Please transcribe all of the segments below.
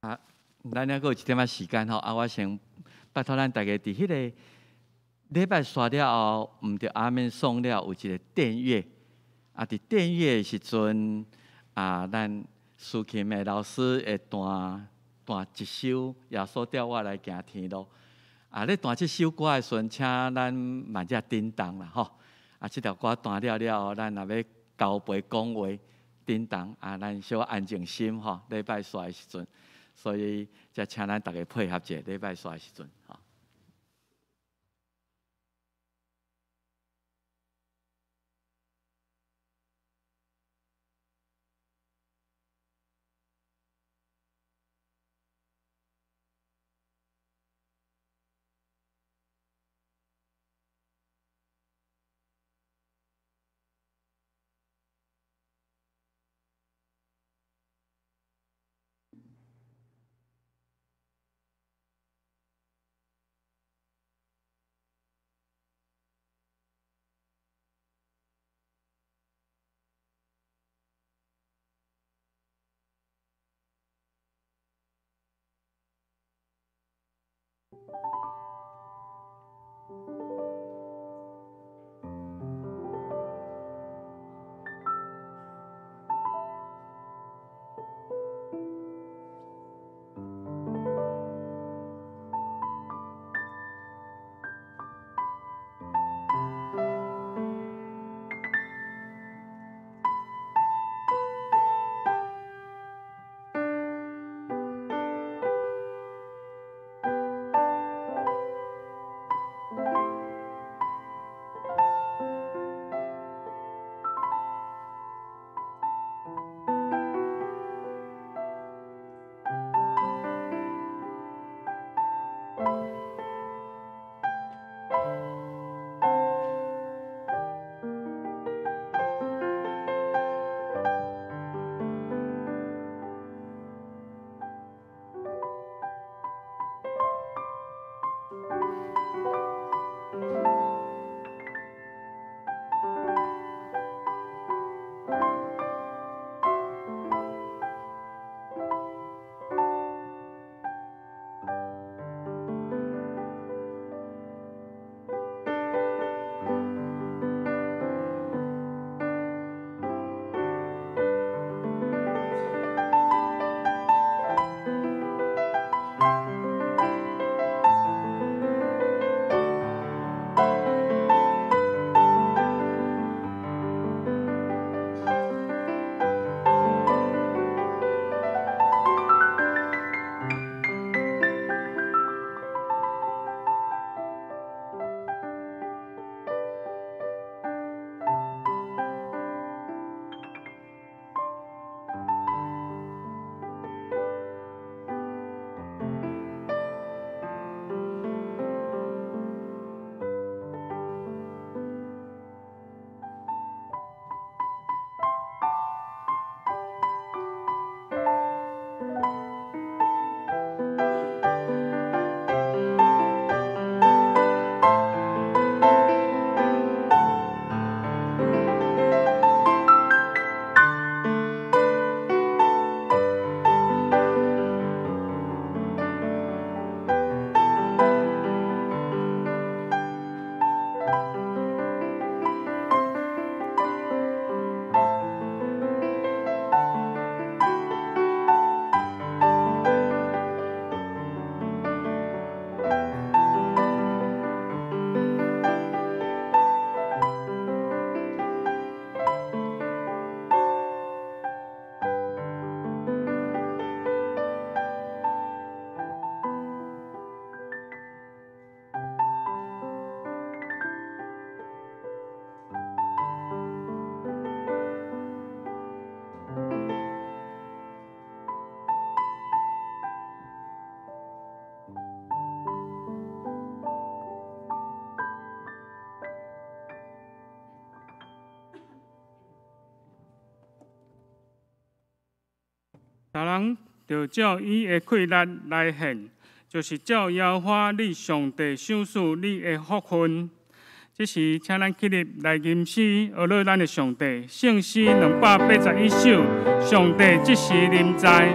啊，咱猶閣有一點仔時間吼，啊，我先拜託咱逐家佇彼个禮拜煞了後，毋著阿們誦了有一个奠樂。啊，佇奠樂的時陣，啊，咱司琴的老師會彈彈一首《耶穌帶我來行天路》。啊，咧彈這首歌的時陣，請咱慢者振動啦，吼。啊，這條歌彈了了後，咱若欲交陪講話，振動啊，咱小可安靜心吼。禮拜煞的時陣，所以才請咱逐家配合一下禮拜煞的時陣，吼。逐人著照伊的氣力來獻，就是照耶和華你上帝賞賜你的福分。這時，請咱起立來吟詩，呵咾咱的上帝。聖詩281首，上帝這時臨在。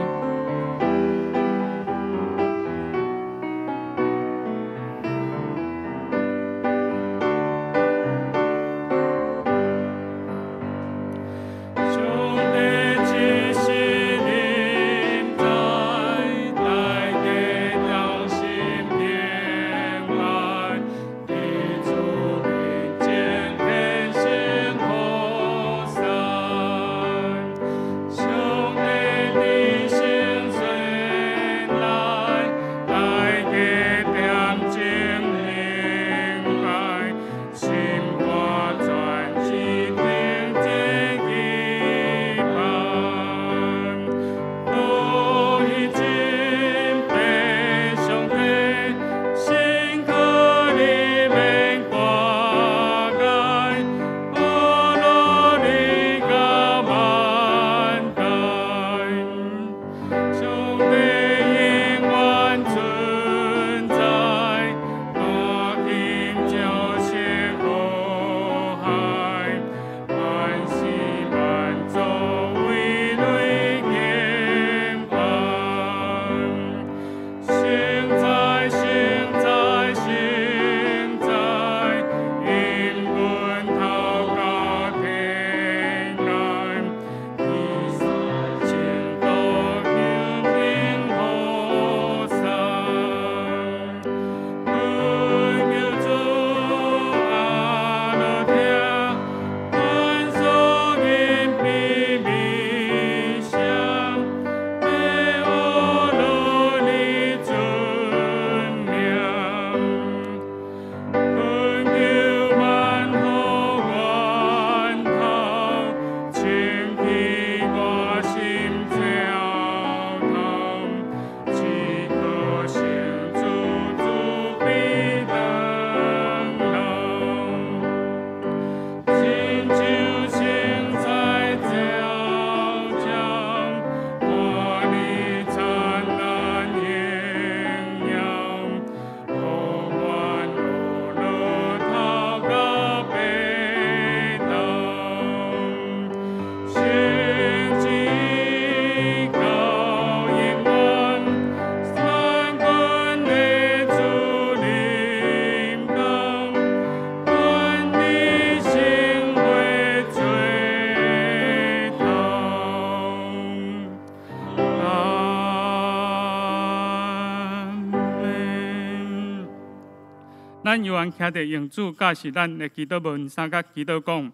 咱猶原徛佇用主教示咱的祈禱文，三甲祈禱講：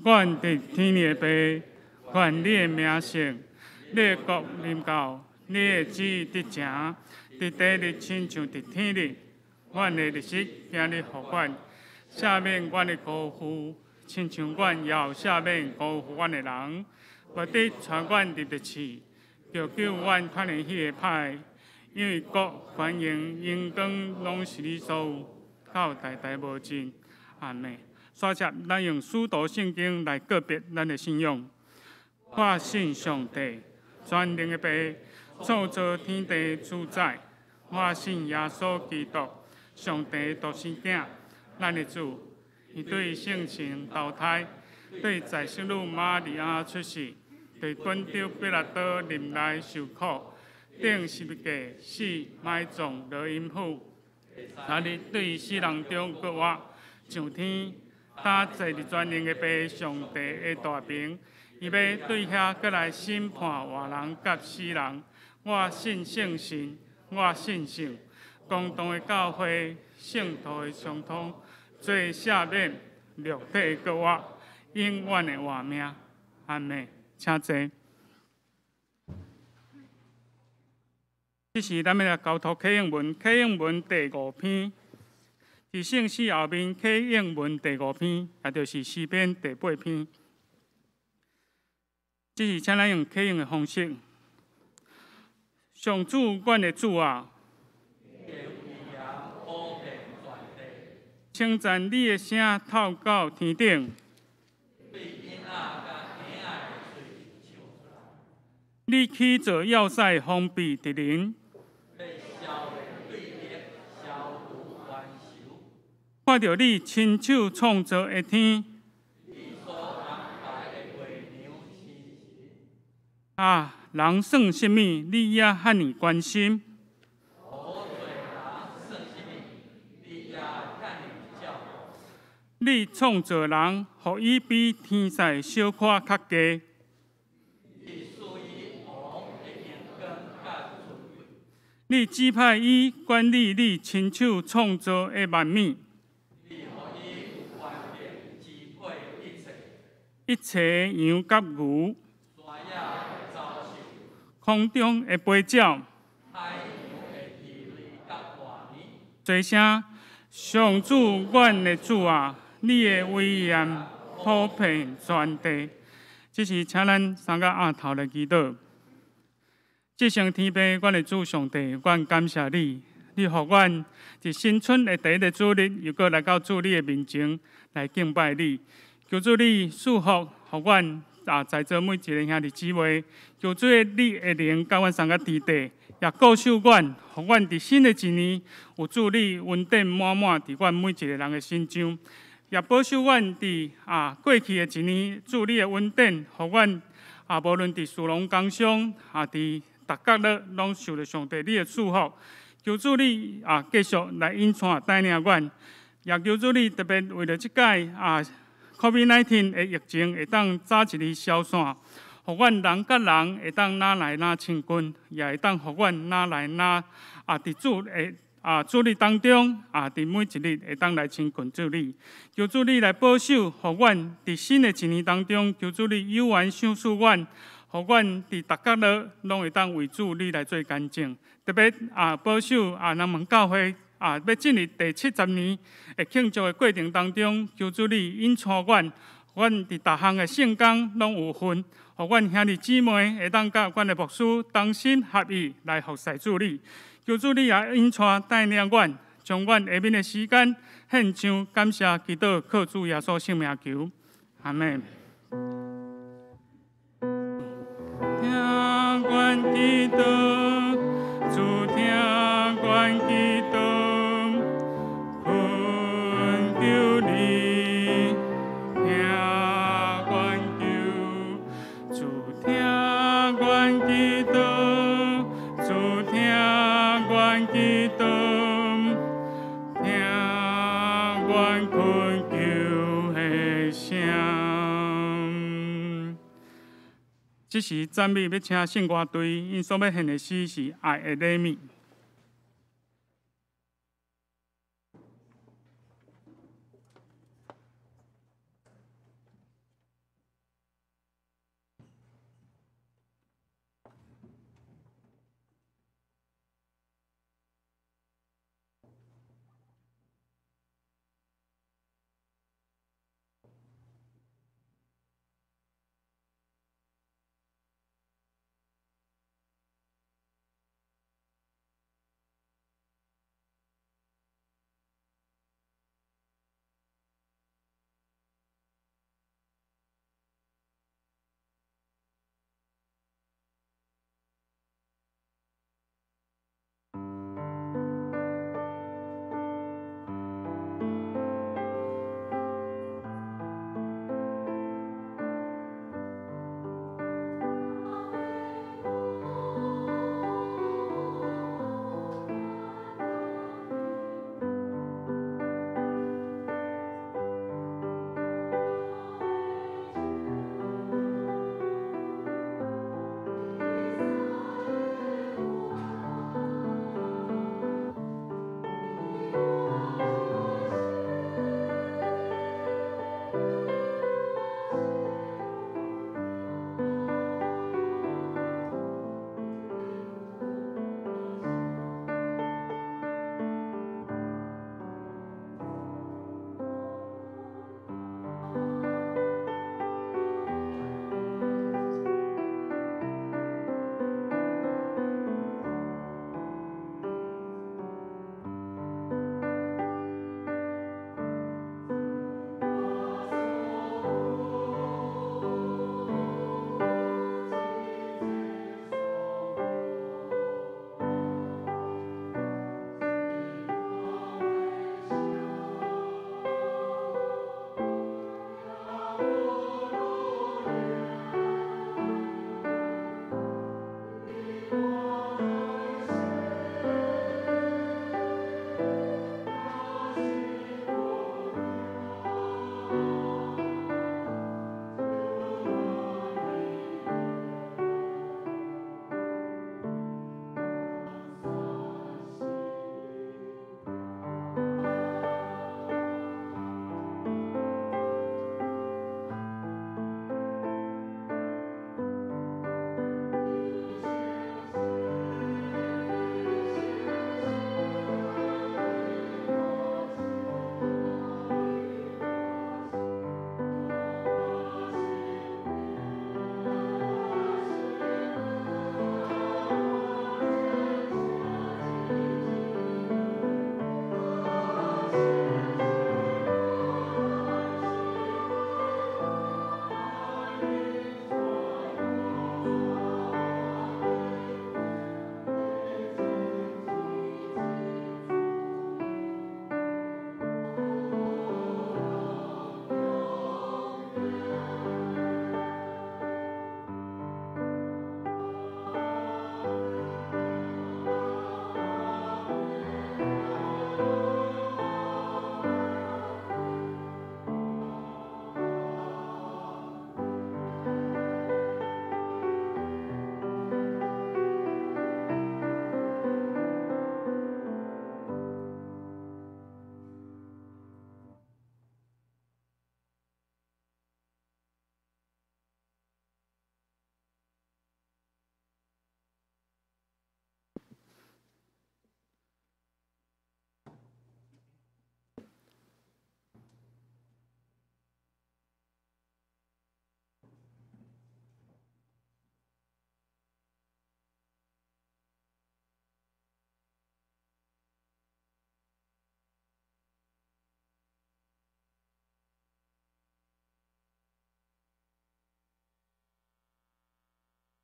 阮佇天的父，願你的名聖，你的國臨到，你的旨意得成，佇地裡親像佇天裡。阮的日食今日予阮，赦免阮的辜負，親像阮也有赦免辜負阮的人。毋得帶阮入著試，著救阮脫離彼个歹。因為國、權榮、榮光攏是你所有，到代代無盡。阿們。煞接，咱用使徒聖經來告別咱的信仰。我信上帝，全能的父，創造天地主宰。我信耶穌基督，上帝獨生囝，咱的主。伊對聖神投胎，對在聖女瑪利亞出世，佇本丟彼拉多任內受苦，釘十字架死，埋葬落陰府。三日對死人中復活，上天，搭坐佇全能的父上帝的大爿，伊欲對遐閣來審判活人佮死人。我信聖神，我信聖公同的教會，聖徒的相通，罪赦免，肉體的復活，永遠的活命。阿們，請坐。這時，咱欲來交託啟應文，啟應文第五篇，佇聖詩後面啟應文第五篇，也就是詩篇第八篇。這時，請咱用啟應的方式。上主，阮的主啊，稱讚你的聲透到天頂。你起造要塞封閉敵人，看著你親手創造的天，啊，人算啥物，你猶遐爾關心？你創造人，予伊比天使小可較低。你指派伊管理你親手創造的萬物，一切羊佮牛，空中的飛鳥，齊聲，上主，阮的主啊，你的威嚴普遍全地。這時，請咱三个阿頭來祈禱。至聖天父，阮的主上帝，阮感謝你，你予阮佇新春的第一个主日，又閣來到主你的面前來敬拜你。求主你賜福，予阮啊在座每一个兄弟姊妹，求主你的靈佮阮三个佇地，也顧守阮，予阮佇新的一年有主你恩典滿滿佇阮每一个人的身上，也保守阮佇啊過去的一年，主你的恩典，予阮啊無論佇士農工商啊佇逐角落攏受著上帝你的祝福，求主你啊繼續來引帶帶領阮，也求主你特別為著這擺啊 COVID-19 的疫情會當早一日消散，予阮人佮人會當若來若親近，也會當予阮若來若啊佇主的啊主日當中啊佇每一日會當來親近主你，求主你來保守，予阮佇新的一年當中，求主你有緣賞賜阮。予阮佇逐角落攏會當為主你來做見證，特別啊保守啊南門教會啊欲進入第70年的慶祝的過程當中，求主你引帶阮，阮佇逐項的聖工攏有份，予阮兄弟姊妹會當佮阮的牧師同心合意來服侍主你，求主你也引帶帶領阮，將阮下面的時間獻上感謝祈禱，靠主耶穌聖名求，阿們。聽阮祈禱，主聽阮祈禱，懇求你聽阮求，主聽阮祈禱，主聽阮祈禱，聽阮懇求的聲。這時讚美欲請聖歌隊，𪜶所欲獻的詩是《愛的禮物》。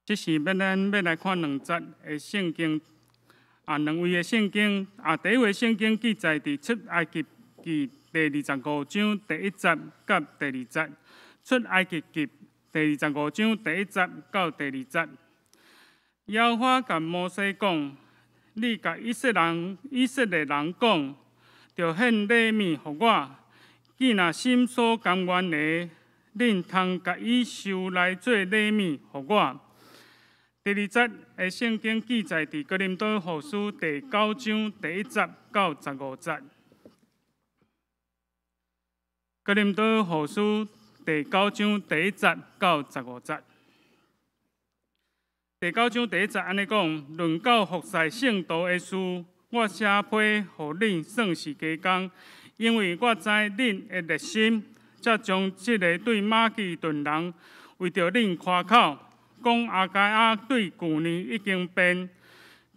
這是欲咱欲來看兩節的聖經，啊，兩位的聖經，啊，第一位聖經記載佇出埃及記第二十五章第一節佮第二節。出埃及記第二十五章第一節到第二節。耶和華共摩西講：你共以色列人講，著獻禮物予我。見若心所甘願的，恁通共伊收來做禮物予我。第二節的聖經記載佇哥林多後書第九章第一節到十五節。哥林多後書第九章第一節到十五節。第九章第一節按呢講：論到服侍聖徒的事，我寫批予恁算是加工，因為我知恁的熱心，才將這个對馬其頓人為著恁誇口，講亞該亞對舊年已經變，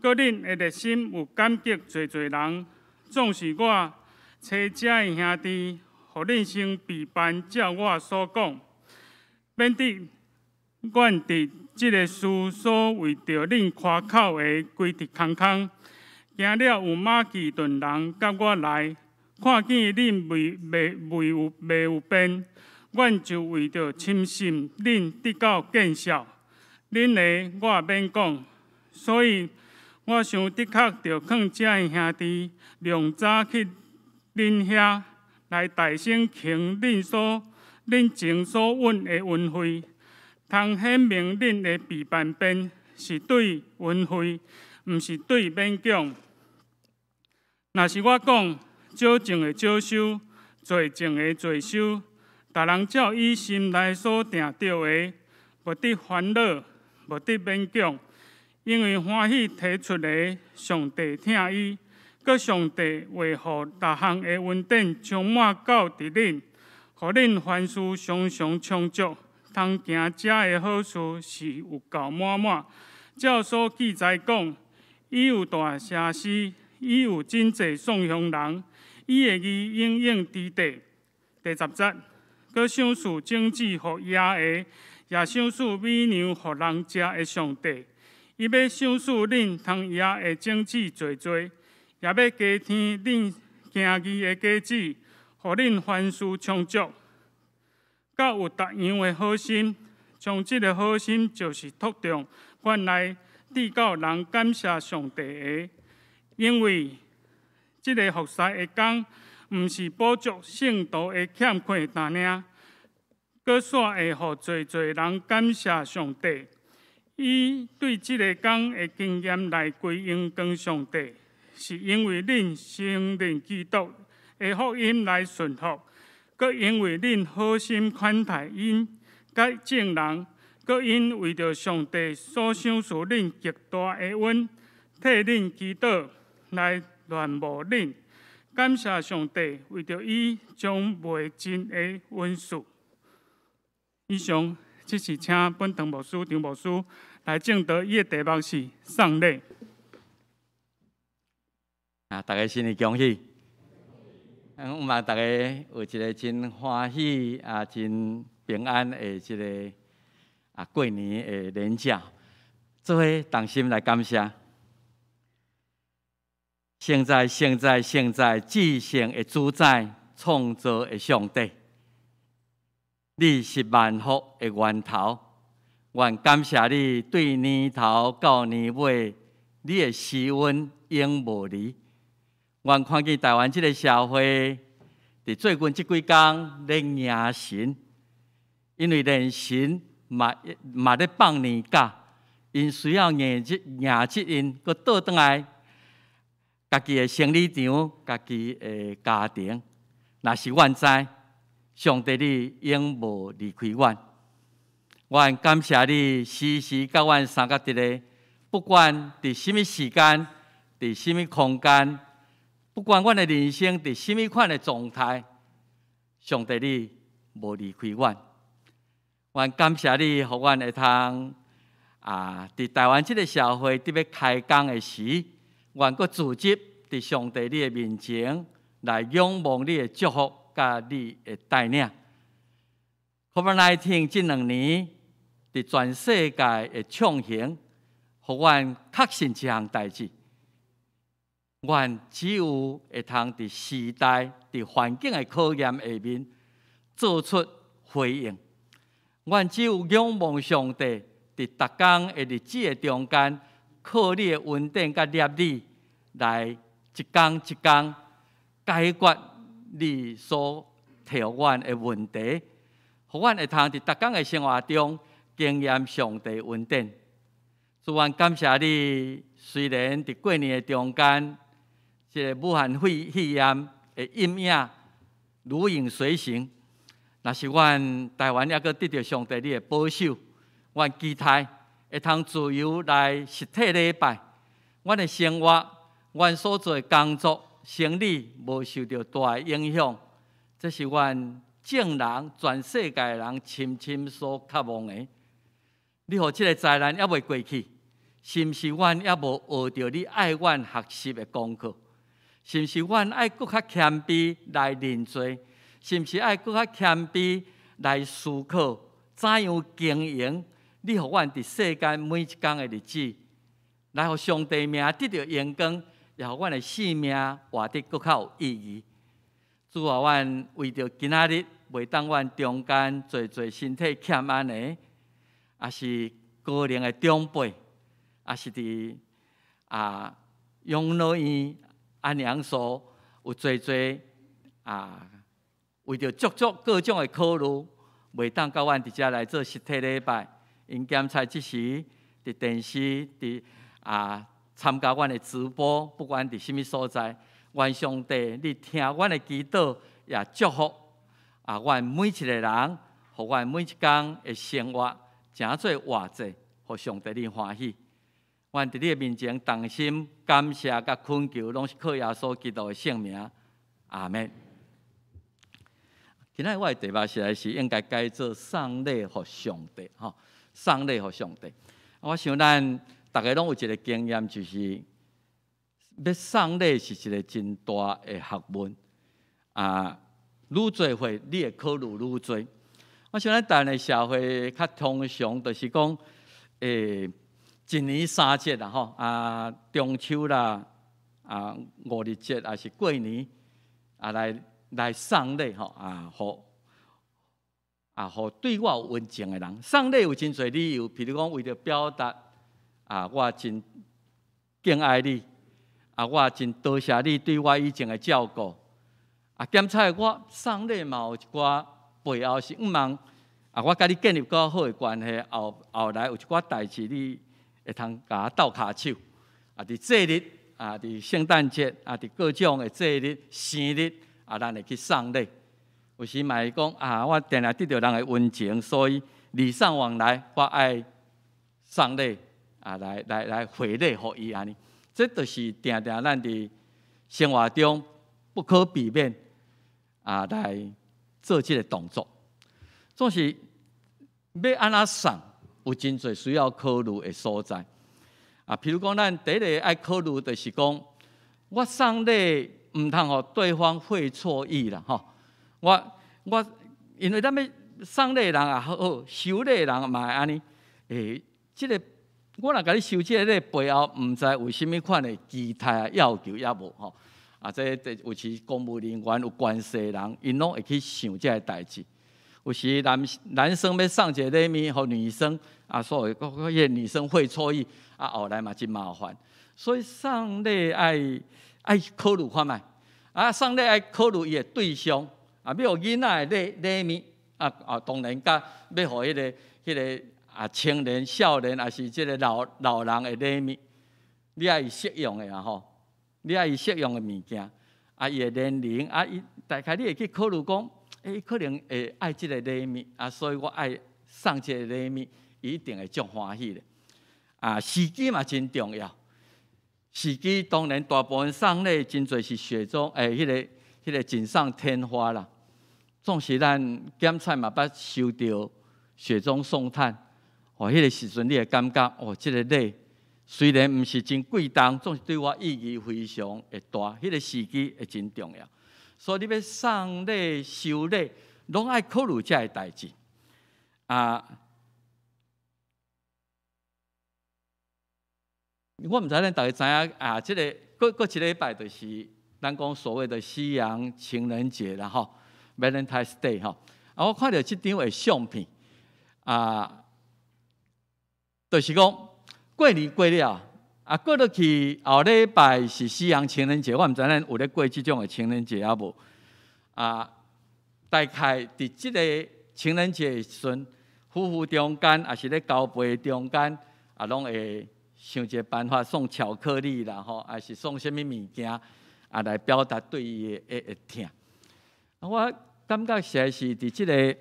閣恁的熱心有感激濟濟人，總是我揣遮的兄弟，予恁先備辦，照我所講，免得阮佇這个事所為著恁誇口的規直空空。驚了有馬其頓人佮我來，看見恁未有變，阮就為著深信恁得到見效。恁的我免講，所以我想的確著勸遮的兄弟，量早去恁遐來代先還恁前所允的運費，通顯明恁的備辦便是對恩惠，毋是對勉強。若是我講少種的少收，濟種的濟收，逐人照伊心內所定著的，無得煩惱，無得勉強，因為歡喜提出的，上帝疼伊，閣上帝會予逐項的恩典充滿到佇恁，予恁凡事常常充足，通行遮的好事是有夠滿滿。照所記載講，伊有大赦事，伊有真濟頌揚人，伊的義永永佇地。第十節，閣賞賜種子予野的，也賞賜米糧予人食的上帝，伊欲賞賜恁通野的種子濟濟，也欲加添恁行義的果子，予恁凡事充足，佮有逐樣的好心，將這个好心就是托著阮來致到人感謝上帝的，因為這个服侍的工，毋是補足聖徒的欠缺爾爾，閣煞會予濟濟人感謝上帝。以對這个工的經驗來歸榮光上帝，是因為恁承認基督的福音來順服，閣因為恁好心款待𪜶佮眾人，閣𪜶為著上帝所賞賜恁極大的恩，替恁祈禱來戀慕恁。感謝上帝，為著伊將袂盡的恩賜。以上，這是請本堂牧師張牧師來證道，伊的題目是送禮。啊，大家新年恭喜！我嘛逐家有一个真歡喜啊，真平安的這个啊過年的連假，做伙同心來感謝。聖哉，聖哉，聖哉，至聖的主宰，創造的上帝，你是萬福的源頭，願感謝你對年頭到年尾，你的施恩永無離。願看見台灣這个社會，佇最近這幾工咧迎神，因為連神嘛嘛咧放年假，𪜶需要迎接𪜶，閣倒轉來家己的生理場、家己的家庭。若是阮知，上帝你永無離開阮。阮感謝你時時佮阮相佮佇咧，不管佇啥物時間、佇啥物空間，不管阮的人生佇啥物款的狀態，上帝你無離開阮。阮感謝你，予阮會通啊，佇台灣這个社會佇欲開工的時，阮閣組織佇上帝你的面前來仰望你的祝福佮你的帶領。COVID-19 這兩年佇全世界的暢行，予阮確信一項代誌。阮只有會通佇時代、佇環境的考驗下面做出回應。阮只有仰望上帝，佇逐工的日子的中間，靠你的恩典佮憐憫來一工一工解決你所提予阮的問題，予阮會通佇逐工的生活中經驗上帝恩典。主，阮感謝你，雖然佇過年的中間，這個武漢肺炎的陰影如影隨形，若是阮台灣猶閣得著上帝你的保守，阮期待會通自由來實體禮拜，阮的生活，阮所做的工作、生理無受著大的影響，這是阮眾人全世界的人深深所渴望的。你予這个災難猶未過去，是毋是阮猶無學著你愛阮學習的功課？是毋是阮愛閣較謙卑來認罪？是毋是愛閣較謙卑來思考怎樣經營？你予阮佇世間每一工的日子，來予上帝名得著榮光，也予阮的生命活得閣較有意義。主啊，阮為著今仔日袂當阮中間濟濟身體欠安的，抑是高齡的長輩，抑是佇養老院安養所有濟濟為著足足各種的考慮，袂當佮阮佇遮來做實體禮拜。𪜶檢查這時佇電視佇參加阮的直播，不管佇啥物所在，願上帝你聽阮的祈禱，也祝福阮每一个人，予阮每一工的生活，成做活祭，予上帝你歡喜。阮佇你的面前同心感謝佮懇求，攏是靠耶穌基督的聖名。阿門。今仔日我的題目實在是應該改做送禮予上帝，吼，送禮予上帝。我想咱逐个攏有一个經驗，就是欲送禮是一个真大的學問。愈濟歲你會考慮愈濟。我想咱台灣的社會較通常，就是講，一年三節啦，吼，中秋啦，五日節，抑是過年，來送禮吼，予對我有恩情的人送禮有真濟理由，譬如講為著表達我真敬愛你，我真多謝你對我以前的照顧。兼且我送禮嘛有一寡背後是向望，我佮你建立較好的關係，後後來有一寡代誌你會通共我鬥跤手。佇節日，佇聖誕節，佇各種的節日、生日，咱會去送禮。有時嘛會講我定定得著人的溫情，所以禮尚往來，我愛送禮來回禮予伊按呢。這就是定定咱佇生活中不可避免來做這个動作。總是欲按怎送，有真濟需要考慮的所在。譬如講，咱第一个愛考慮就是講，我送禮毋通予對方會錯意啦，吼。我因為咱欲送禮的人也好，收禮的人嘛會按呢。這个我若共你收這个禮背後，毋知有啥物款的期待要求抑無吼。這有時公務人員有關係人，𪜶攏會去想這个代誌。有時男生欲送一个禮物予女生，所以彼个女生會錯意，後來嘛真麻煩。所以送禮愛考慮看覓，送禮愛考慮伊的對象，欲予囡仔的禮物，當然佮欲予彼个青年、少年，抑是這个老人的禮物，你愛伊適用的啊吼，你愛伊適用的物件，伊的年齡，伊大概你會去考慮講，伊可能會愛這个禮物，所以我愛送這个禮物，伊一定會足歡喜的。時機嘛真重要。時機當然大部分送禮真濟是雪中彼个錦上添花啦。總是咱檢採嘛捌收著雪中送炭，哦，彼个時陣你會感覺哦，這个禮雖然毋是真貴重，總是對我意義非常的大。彼个時機會真重要。所以你欲送禮收禮，攏愛考慮這个代誌。我毋知恁逐家知影啊？這个閣閣一禮拜就是咱講所謂的西洋情人節啦，吼，Valentine's Day 吼。啊，我看著這張的相片啊，就是講過年過了，啊，過落去後禮拜是西洋情人節，我毋知咱有咧過這種的情人節抑無？啊，大概佇這个情人節的時陣，夫婦中間抑是咧交陪中間，啊，攏會想一个辦法送巧克力啦，吼，抑是送啥物物件啊，來表達對伊的疼。我感覺實在是佇這个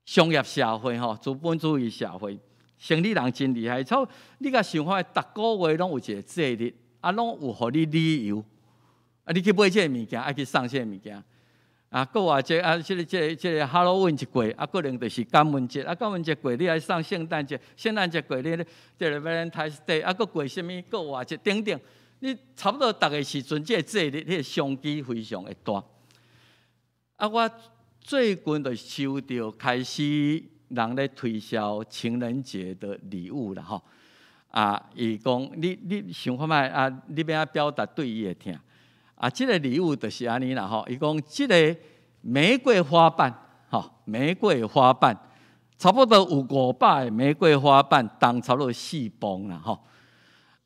商業社會吼，資本主義社會，生理人真厲害。操，你共想看，逐个月攏有一个節日，啊，攏有予你理由，啊，你去買這个物件，愛去送這个物件。啊，過活節啊，這个 Halloween 一過，啊，可能就是感恩節，啊，感恩節過，你愛送聖誕節，聖誕節過，你這个 Valentine's Day，啊，閣過啥物過活節等等，你差不多逐个時陣，這个節日，彼个商機非常的大。啊，我最近就收著開始人咧推銷情人節的禮物啦，吼。啊，伊講你想看覓啊？你欲按怎表達對伊的疼？啊，這个禮物就是按呢啦，吼。伊講這个玫瑰花瓣，吼，玫瑰花瓣，差不多有500个玫瑰花瓣，重差不多4磅啦，吼。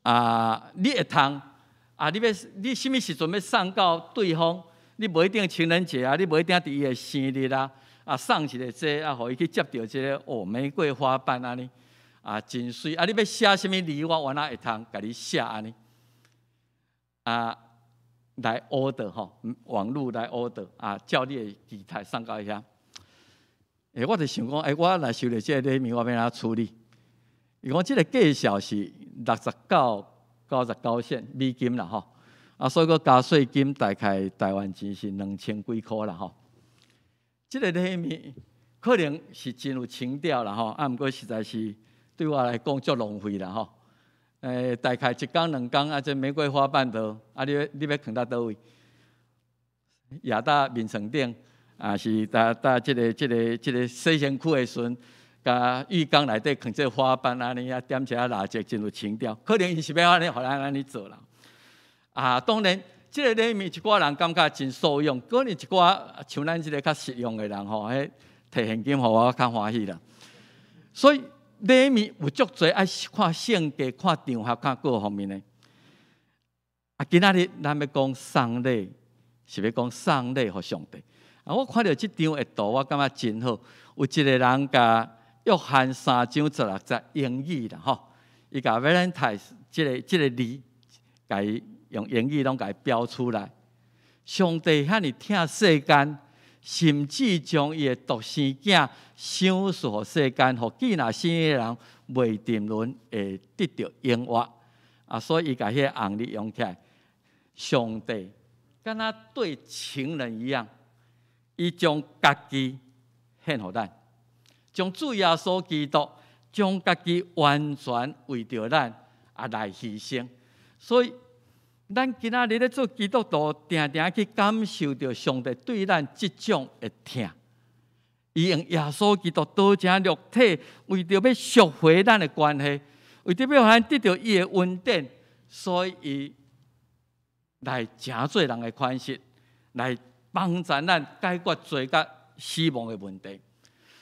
啊，你會通啊？你欲你啥物時陣欲送到對方？你無一定情人節啊，你無一定佇伊的生日啊，啊送一个這個，啊，予伊去接著這个哦，玫瑰花瓣按呢，啊，真媠。啊，你欲寫啥物禮物，我若會通共你寫按呢，啊。來 order 吼，網路來 order 啊，照你的期待送到遐。欸，我就想講，欸，我若收著這个禮物，我欲按怎處理？伊講這个價數是69.99仙美金啦，吼。啊，所以閣加稅金，大概台灣錢是2000幾箍啦，吼。這个禮物可能是真有情調啦，吼。啊，毋過實在是對我來講足浪費啦，吼。欸，大概一工兩工啊，這玫瑰花瓣都啊，你欲囥佇佗位？掖佇眠床頂，抑是佇這个洗身軀的時陣，共浴缸內底囥這花瓣按呢啊，點一下蠟燭，真有情調。可能伊是欲按呢，予咱按呢做啦。啊，當然，這个禮物一寡人感覺真受用，可能一寡像咱這个較實用的人吼，彼提現金予我較歡喜啦。所以禮物有足濟愛看性格、看場合、看各方面的。啊，今仔日咱欲講送禮，是欲講送禮予上帝。啊，我看著這張的圖，我感覺真好。有一个人共約翰3章16節英語啦，吼，伊共 Valentine 這个字，共伊用英語攏共伊標出來。上帝遐爾疼世間，甚至將伊的獨生囝賞賜予世間，予既若信的人袂沉淪，會得著永活。啊，所以伊共彼个紅字用起來，上帝敢若對情人一樣，伊將家己獻予咱，將主耶穌基督將家己完全為著咱啊來犧牲。所以，咱今仔日咧做基督徒，定定去感受著上帝對咱這種的疼。伊用耶穌基督道成肉體，為著欲贖回咱的關係，為著欲予咱得著伊的恩典，所以伊來成做人的款式，來幫助咱解決罪佮死亡的問題。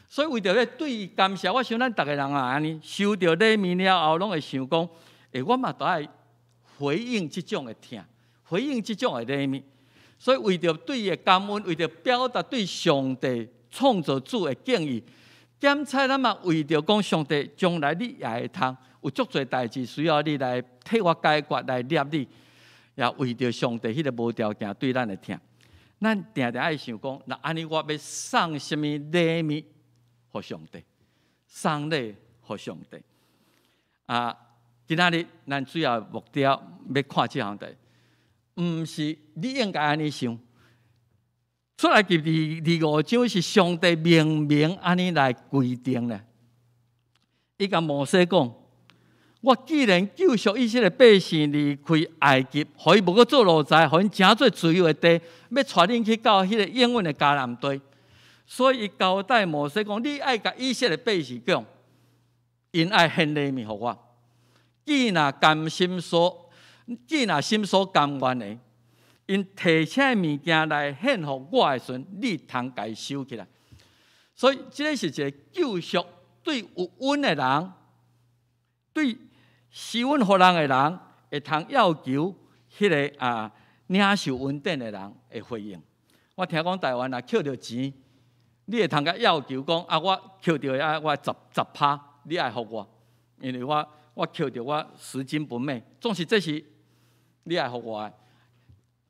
所以為著欲對伊感謝，我想咱逐个人啊，按呢收著禮物了後，攏會想講，欸，我嘛著愛回應這種的疼，回應這種的禮物。所以為著對伊的感恩，為著表達對上帝創造主的敬意，兼且咱嘛為著講上帝將來你也會通有足濟代誌需要你來替我解決，來掠你，也為著上帝彼个無條件對咱的疼，咱定定愛想講，若按呢我欲送啥物禮物予上帝，送禮予上帝。啊，今仔日咱主要目標欲看這項代，毋是你應該按呢想。出埃及二五章是上帝明明按呢來規定咧。伊共摩西講：我既然救贖以色列百姓離開埃及，予伊無閣做奴才，予𪜶成做自由的地，欲帶恁去到彼个應允的迦南地。所以伊交代摩西講：你愛共以色列百姓講，𪜶愛獻禮物予我。既若甘心所，既若心所甘願的，𪜶提啥物件來獻予我的時陣，你通共伊收起來。所以，這个是一个救贖對有恩的人，對施恩予人的人，會通要求彼个領受恩典的人的回應。我聽講台灣若抾著錢，你會通共要求講啊，我抾著的啊，我10%你愛予我，因為我抾著我拾金不昧，總是這是你愛予我的。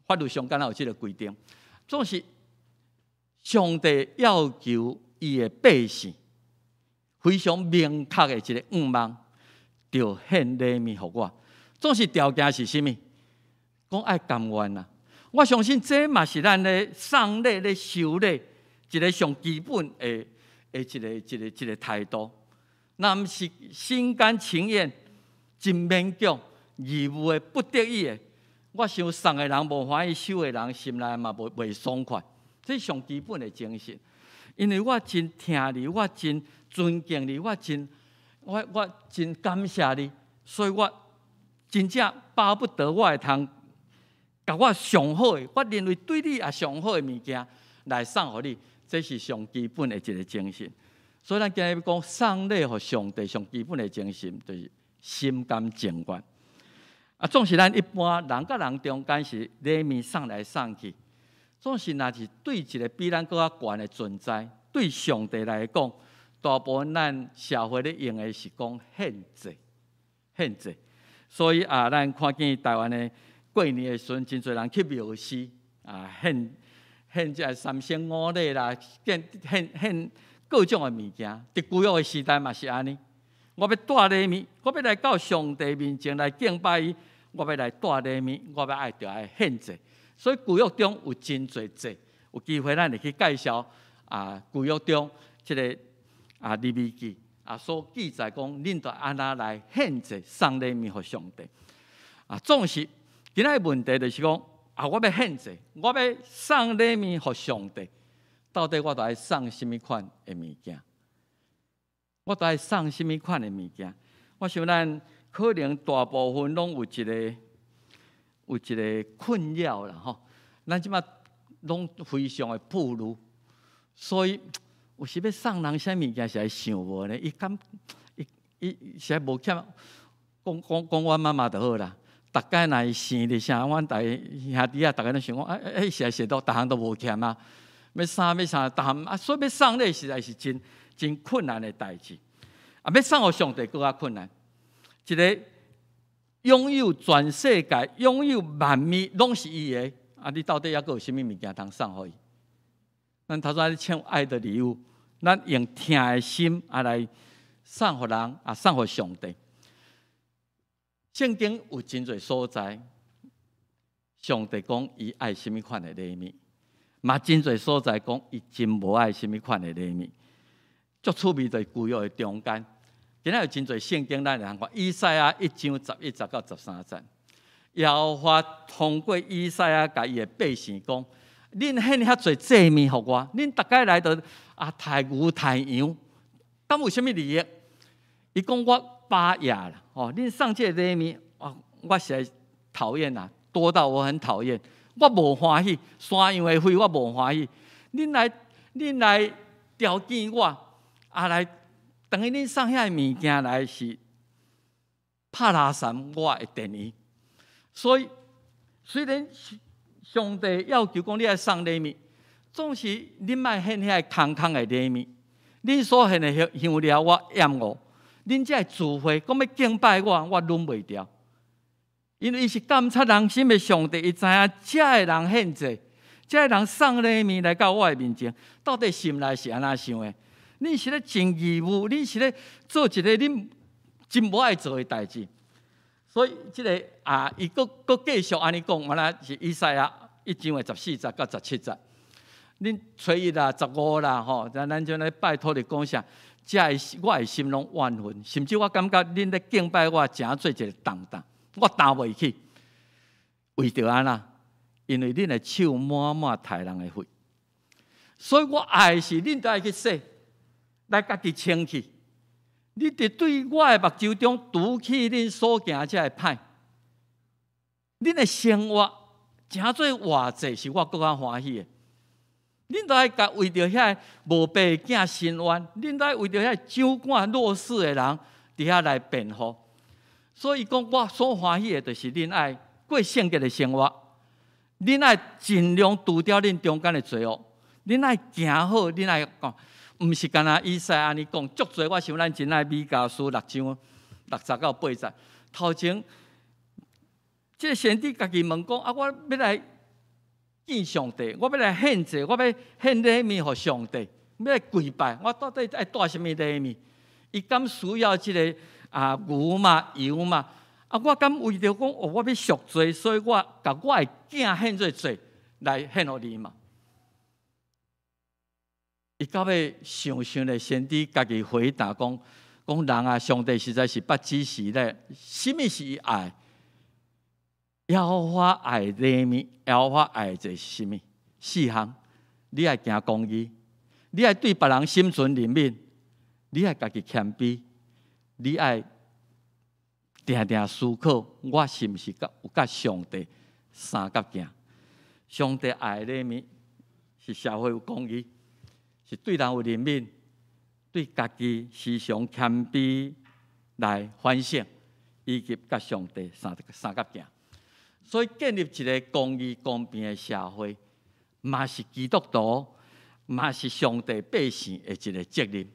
法律上敢若有這个規定，總是上帝要求伊的百姓非常明確的一个願望，著獻禮物予我。總是條件是啥物？講愛甘願啊！我相信這嘛是咱咧送禮咧收禮一个上基本的一个態度。若毋是心甘情願、真勉強、義務的、不得已的，我想送的人無歡喜，收的人心內嘛袂爽快。這是上基本的精神。因為我真疼你，我真尊敬你，我真感謝你，所以我真正巴不得我會通共我上好的，我認為對你也上好的物件來送予你，這是上基本的一个精神。所以咱今日講送禮予上帝上基本的精神，就是心甘情願。啊，總是咱一般人佮人中間是禮物送來送去，總是若是對一个比咱閣較懸的存在，對上帝來講，大部分咱社會咧用的是講獻祭，獻祭。所以啊，咱看見台灣的過年的時陣，真濟人去廟寺啊獻這三牲五禮啦，獻各種的物件。佇舊約的時代嘛是按呢。我欲帶禮物，我欲來到上帝面前來敬拜伊，我欲來帶禮物，我欲愛著愛獻祭。所以舊約中有真濟祭，有機會咱會去介紹啊，舊約中這个利未記所記載講，恁著按怎來獻祭送禮物予上帝。啊，總是今仔的問題就是講啊，我欲獻祭，我欲送禮物予上帝，到底我著愛送啥物款的物件？我著愛送啥物款的物件？我想咱可能大部分攏有一个困擾啦吼。咱這馬攏非常的富裕，所以有時欲送人啥物件，實在想無呢。伊敢伊伊實在無欠，講講講阮媽媽就好啦。逐擺若伊生日啥，阮逐个兄弟仔，逐个攏想講，啊啊，實在是都逐項都無欠啊。欲啥欲啥，逐項啊，所以欲送禮實在是真真困難的代誌。啊，欲送予上帝閣較困難。一个擁有全世界、擁有萬物，攏是伊的。啊，你到底猶閣有啥物物件通送予伊？咱頭先咧唱愛的禮物，咱用疼的心來送予人，啊，送予上帝。聖經有真濟所在，上帝講伊愛啥物款的禮物，嘛真濟所在講伊真無愛啥物款的禮物。足趣味就是舊約的中間，今仔有真濟聖經咱會通看，以賽亞一章11節到13節，耶和華通過以賽亞共伊的百姓講：恁獻遐濟祭物予我，恁逐擺來都刣牛刣羊，敢有啥物利益？伊講我巴厭啦，哦，恁送這个禮物，我實在討厭啦，多到我很討厭，我無歡喜，山羊的血我無歡喜。恁來調遣我，啊來，等於恁送遐个物件來是拍垃圾我的電池。所以雖然上帝要求講你愛送禮物，總是恁莫獻遐個空空的禮物，恁所獻的香料我厭惡。恁這个聚會講欲敬拜我，我攏袂牢。因為伊是監察人心的上帝，伊知影這个人獻祭，這个人送禮物來到我的面前，到底心內是按怎想的？恁是咧盡義務，恁是咧做一个恁真無愛做的代誌。所以這个伊閣繼續按呢講，原來是以賽亞一章的14節到17節。恁初一啦、十五啦，吼，咱就咧拜託你講啥？這个我的心攏怨恨，甚至我感覺恁咧敬拜我，誠做一个重擔，我擔袂起。為著按怎？因為恁的手滿滿刣人的血，所以我愛的是恁著愛去洗，來家己清氣。你佇對我的目睭中除去恁所行這个歹，恁的生活成做活祭，是我閣較歡喜的。恁都愛共為著遐个無爸的囝伸冤，恁都愛為著遐个掌管弱勢的人佇遐來辯護。所以講，我所歡喜的，就是恁愛過聖潔的生活，恁愛盡量除掉恁中間的罪惡，恁愛行好，恁愛講，毋是干焦以賽按呢講，足濟我想咱真愛彌迦書六章六節到八節，頭前這个先知家己問講啊，我欲來見上帝，我欲來獻祭，我欲獻禮物予上帝，欲來跪拜，我到底愛帶啥物禮物？伊敢需要這个啊牛嘛羊嘛？啊，我敢為著講哦，我欲贖罪，所以我共我的囝獻做祭來獻予你嘛？伊到尾想想咧，先知家己回答講：講人啊，上帝實在是捌指示咧，啥物是伊愛？耶和華愛禮物，耶和華愛的是啥物？四項，你愛行公義，你愛對別人心存憐憫，你愛家己謙卑，你愛定定思考，我是毋是佮有佮上帝相佮行？上帝愛的禮物是社會有公義，是對人有憐憫，對家己時常謙卑來反省，以及佮上帝相佮行。所以建立一个公義公平的社會，嘛是基督徒，嘛是上帝百姓的一个責任。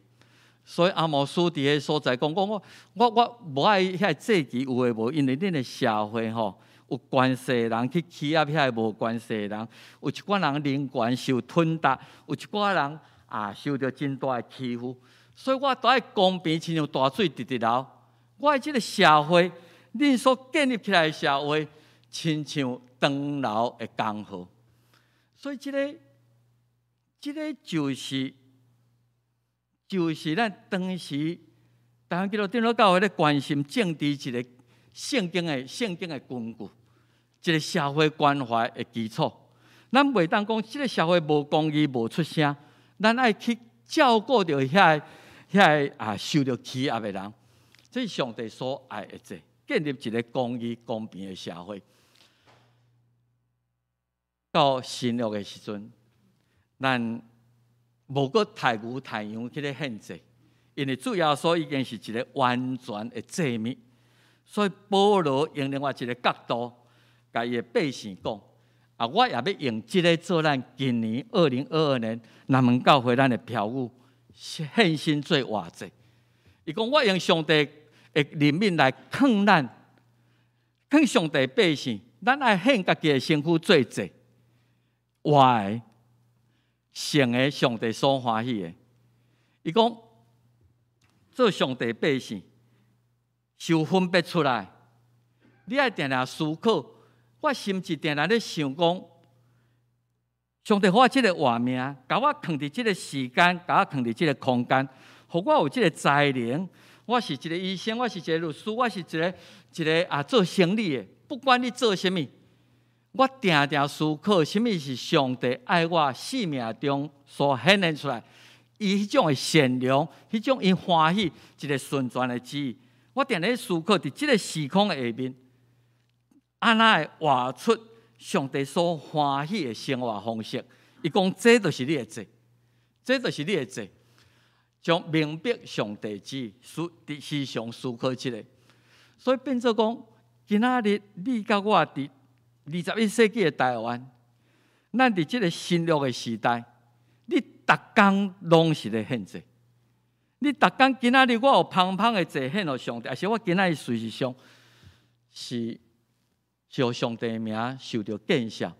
所以阿摩司佇彼个所在講，講我我我無愛遐祭旗有的無，因為恁的社會吼有權勢的人去欺壓遐个無權勢的人，有一寡人人權受吞噬，有一寡人啊受著真大的欺負。所以我都愛公平，親像大水直直流。我的這个社會，恁所建立起來的社會，親像長流的江河。所以這个，這个就是咱當時台灣基督長老教會咧關心政治一个聖經的根據，一个社會關懷的基礎。咱袂當講這个社會無公義無出聲，咱愛去照顧著遐个遐个啊受著欺壓的人。這是上帝所愛的祭，建立一个公義公平的社會。到新約的時陣，咱無閣刣牛刣羊去咧獻祭，因為主耶穌已經是一个完全的祭物，所以保羅用另外一个角度，共伊的百姓講：啊，我也欲用這个做咱今年2022年南門教會咱的標語，獻身做活祭。伊講我用上帝的憐憫來勸咱，勸上帝百姓，咱愛獻家己的身軀做祭，活的、聖的，上帝所歡喜的。伊講做上帝百姓，受分別出來，你愛定定思考。我心一定定咧想講，上帝予我這个活命，共我囥佇這个時間，共我囥佇這个空間，予我有這个才能。我是一个醫生，我是一个律師，我是一个一个啊做生理的。不管你做啥物，我定定思考，啥物是上帝愛我生命中所顯現出來，伊彼種的善良，彼種伊歡喜，一个純全的旨意。我定定思考，佇這个時空下面，按怎會活出上帝所歡喜的生活方式？伊講，這就是你的祭，這就是你的祭，將明白上帝旨意，思時常思考這个，所以變做講，今仔日你佮我佇21世紀的台灣，咱佇這个新約的時代，你逐工攏是咧獻祭。你逐工今仔日我有芳芳的祭獻予上帝，抑是我今仔日事實上是予上帝的名受著見笑，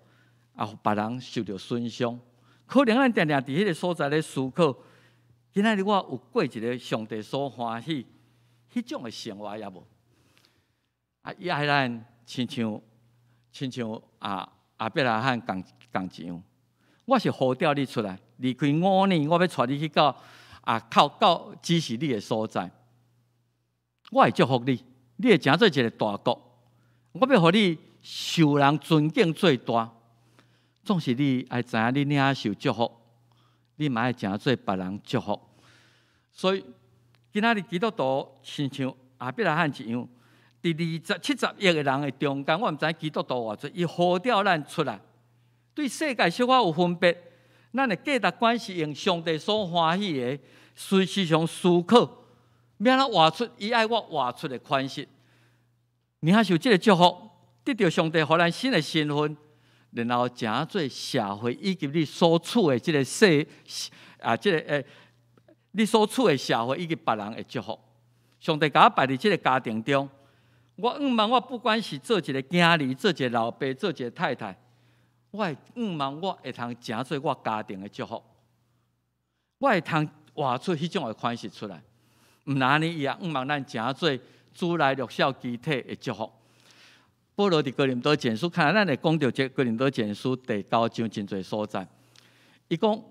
啊，予別人受著損傷。可能咱定定佇彼个所在咧思考，今仔日我有過一个上帝所歡喜彼種的生活抑無？啊，伊愛咱親像親像啊亞伯拉罕仝仝一樣，我是呼召你出來，離開吾爾，我欲帶你去到啊靠到指示你的所在。我會祝福你，你會成做一个大國。我欲予你受人尊敬做大，總是你愛知影你領受祝福，你嘛愛成做別人祝福。所以今仔日基督徒親像亞伯拉罕一樣，佇70億个人的中間，我毋知基督徒偌濟，伊呼召咱出來，對世界小可有分別。咱的價值觀是用上帝所歡喜的，時常思考，欲按怎活出伊愛我活出的款式。領受這个祝福，得著上帝予咱新的身份，然後成做社會以及你所處的這个世啊，這个你所處的社會以及別人的祝福。上帝共我擺佇這个家庭中，我向望我不管是做一个囝兒，做一个老爸，做一个太太，我會向望我會通成做我家庭的祝福，我會通活出彼種的款式出來。毋但按呢，伊也向望咱成做主內弱小肢體的祝福。保羅佇哥林多前書，看來咱會講著這哥林多前書第九章真濟所在。伊講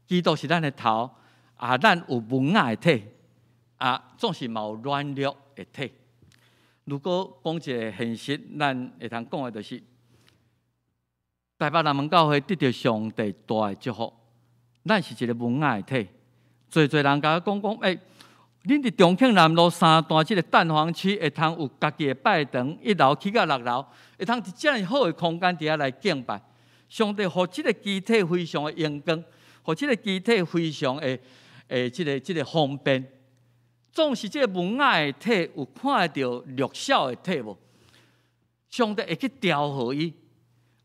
基督是咱的頭，啊，咱有文雅的體，啊，總是嘛有軟弱的體。如果講一个現實，咱會通講的就是，台北南門教會得著上帝大的祝福，咱是一个文雅的體。濟濟人共我講講，恁佇重慶南路三段這个蛋黃區，會通有家己的拜堂，一樓起到六樓，會通佇遮爾好的空間佇遐來敬拜。上帝予這个肢體非常的榮光，予這个肢體非常的這个方便。總是這个文雅的體有看著弱小的體無？上帝會去調和伊，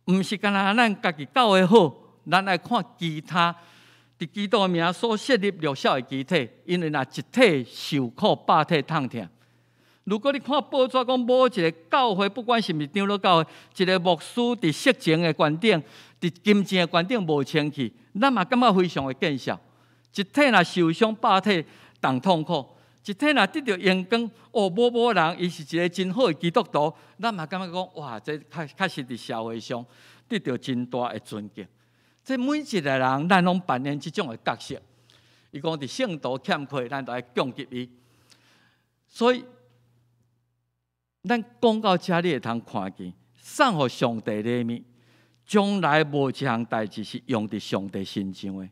毋是干焦咱家己教會好，咱愛看其他。佇基督的名所設立弱小的肢體，因為若一體受苦，百體痛疼。如果你看報紙講某一个教會，不管是毋是長老教會，一个牧師佇色情的觀點，佇金錢的觀點無清氣，咱嘛感覺非常的見笑。一體若受傷，百體同痛苦；一體若得著榮光，哦，某某人伊是一个真好的基督徒，咱嘛感覺講哇，這確確實佇社會上得著真大的尊敬。這每一个人，咱攏扮演這種的角色。伊講佇聖徒欠缺，咱就愛供給伊。所以，咱講到這，你會通看見，送予上帝禮物，將來無一項代誌是用佇上帝身上的。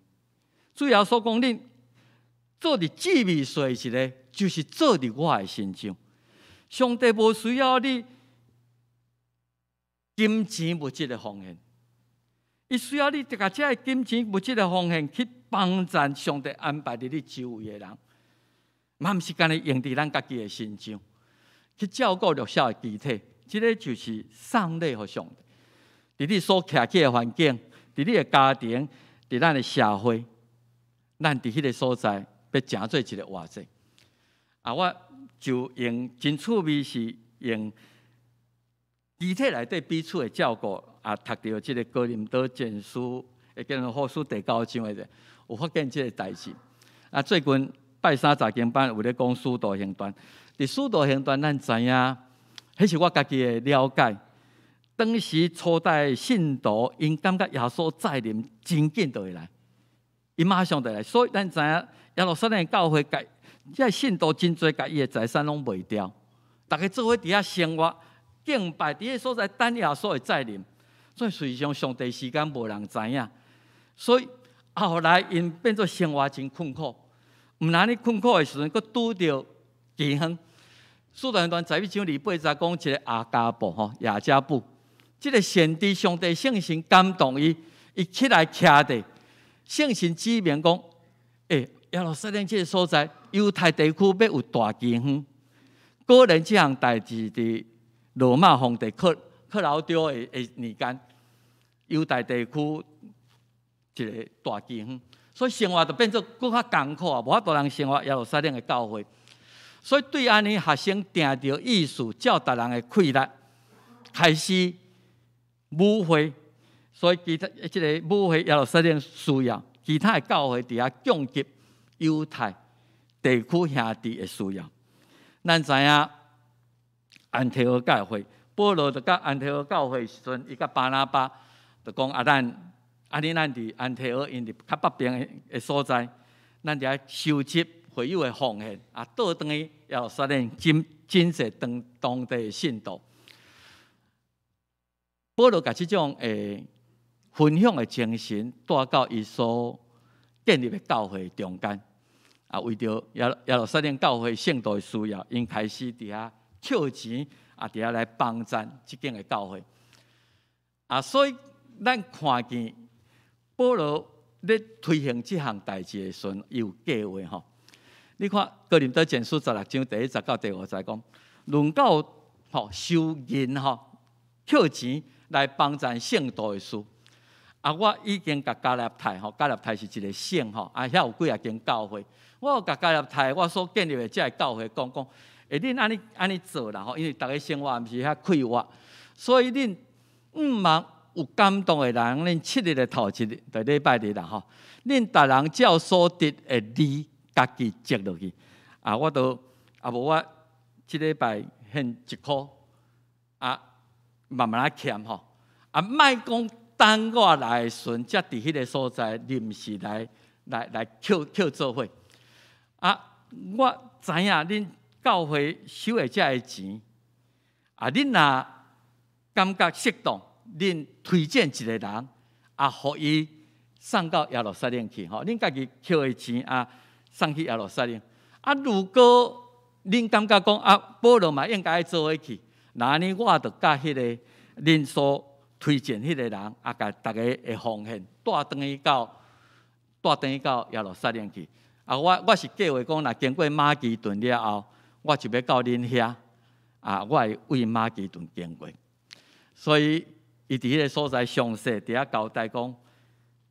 主耶穌講，恁做佇至微細一个，就是做佇我的身上。上帝無需要你金錢物質的奉獻。伊需要你共這个金錢物質的奉獻去幫助上帝安排佇你周圍的人，嘛毋是干焦用佇咱家己的身上去照顧弱小的肢體，這个就是送禮予上帝。佇你所徛起的環境，佇你的家庭，佇咱的社會，咱佇彼个所在欲成做一个活祭。啊，我就用真趣味是用肢體內底彼此的照顧。啊，讀著這个哥林多前書，會叫做後書第九章的者，有發現這个代誌。啊，最近拜三查經班有咧講使徒行傳，佇使徒行傳，咱知影，彼是我家己的了解。當時初代信徒𪜶感覺耶穌再臨真緊就會來，伊馬上就來，所以咱知影耶路撒冷教會共這信徒真濟，共伊的財產攏賣掉，逐家做伙佇遐生活敬拜，佇彼所在等耶穌的再臨。所以實際上，上帝時間無人知影，所以後來𪜶變做生活真困苦。毋但按呢困苦的時陣，閣拄著饑荒。使徒行傳十一章二八節講一个亞加布吼，亞加布，這个先知上帝聖神感動伊，伊起來徛佇聖神指明講：耶路撒冷這个所在，猶太地區欲有大饑荒。果然這項代誌佇羅馬皇帝克勞丟的年間。猶太地區一个大饑荒，所以生活就變做閣較艱苦啊，無法度通生活耶路撒冷的教會。所以對按呢學生定著意思，照逐人的氣力開始舞會，所以其他這个舞會耶路撒冷需要，其他的教會佇遐供給猶太地區兄弟的需要。咱知影安提阿教會，保羅就佮安提阿教會時陣，伊佮巴拿巴就講啊，咱按呢咱佇安提阿，𪜶佇較北邊的所在，咱佇遐收集會友的奉獻，啊，倒轉去耶路撒冷賑濟當地的信徒。保羅共這種分享的精神帶到伊所建立的教會中間。啊，為著耶路撒冷教會聖徒的需要，𪜶開始佇遐抾錢，啊，佇遐來幫贊這間的教會。啊，所以咱看見保羅咧推行這項代誌的時陣，伊有計劃吼。你看哥林多前書16章第1節到第5節講，論到吼收銀吼抾錢來幫贊聖徒的事。啊，我已經共加拉太吼，加拉太是一個省吼，啊，遐有幾仔間教會。我有共加拉太，我所建立的這個教會講講，欸，恁按呢按呢做啦吼，因為逐个生活毋是遐匱乏，所以恁毋茫有感動的人，恁7日的頭一日，就禮拜日啦吼，恁逐人照所得的利，家己積落去。啊，我都啊無我這禮拜獻一箍，啊，慢慢仔儉吼，啊，莫講等我來的時陣，才佇彼个所在臨時來抾抾做伙。啊，我知影恁教會收的這个錢，啊，恁若感覺適當，恁推薦一個人，啊，予伊送到耶路撒冷去吼，恁家己抾的錢啊，送去耶路撒冷。啊，如果恁感覺講啊，保羅嘛應該做伙去，那按呢我就佮彼个恁所推薦彼個人，啊，共逐家的奉獻帶轉去到耶路撒冷去。啊，我是計劃講，若經過馬其頓了後，我就欲到恁遐，啊，我會為馬其頓經過。所以，伊佇彼个所在詳細佇遐交代講，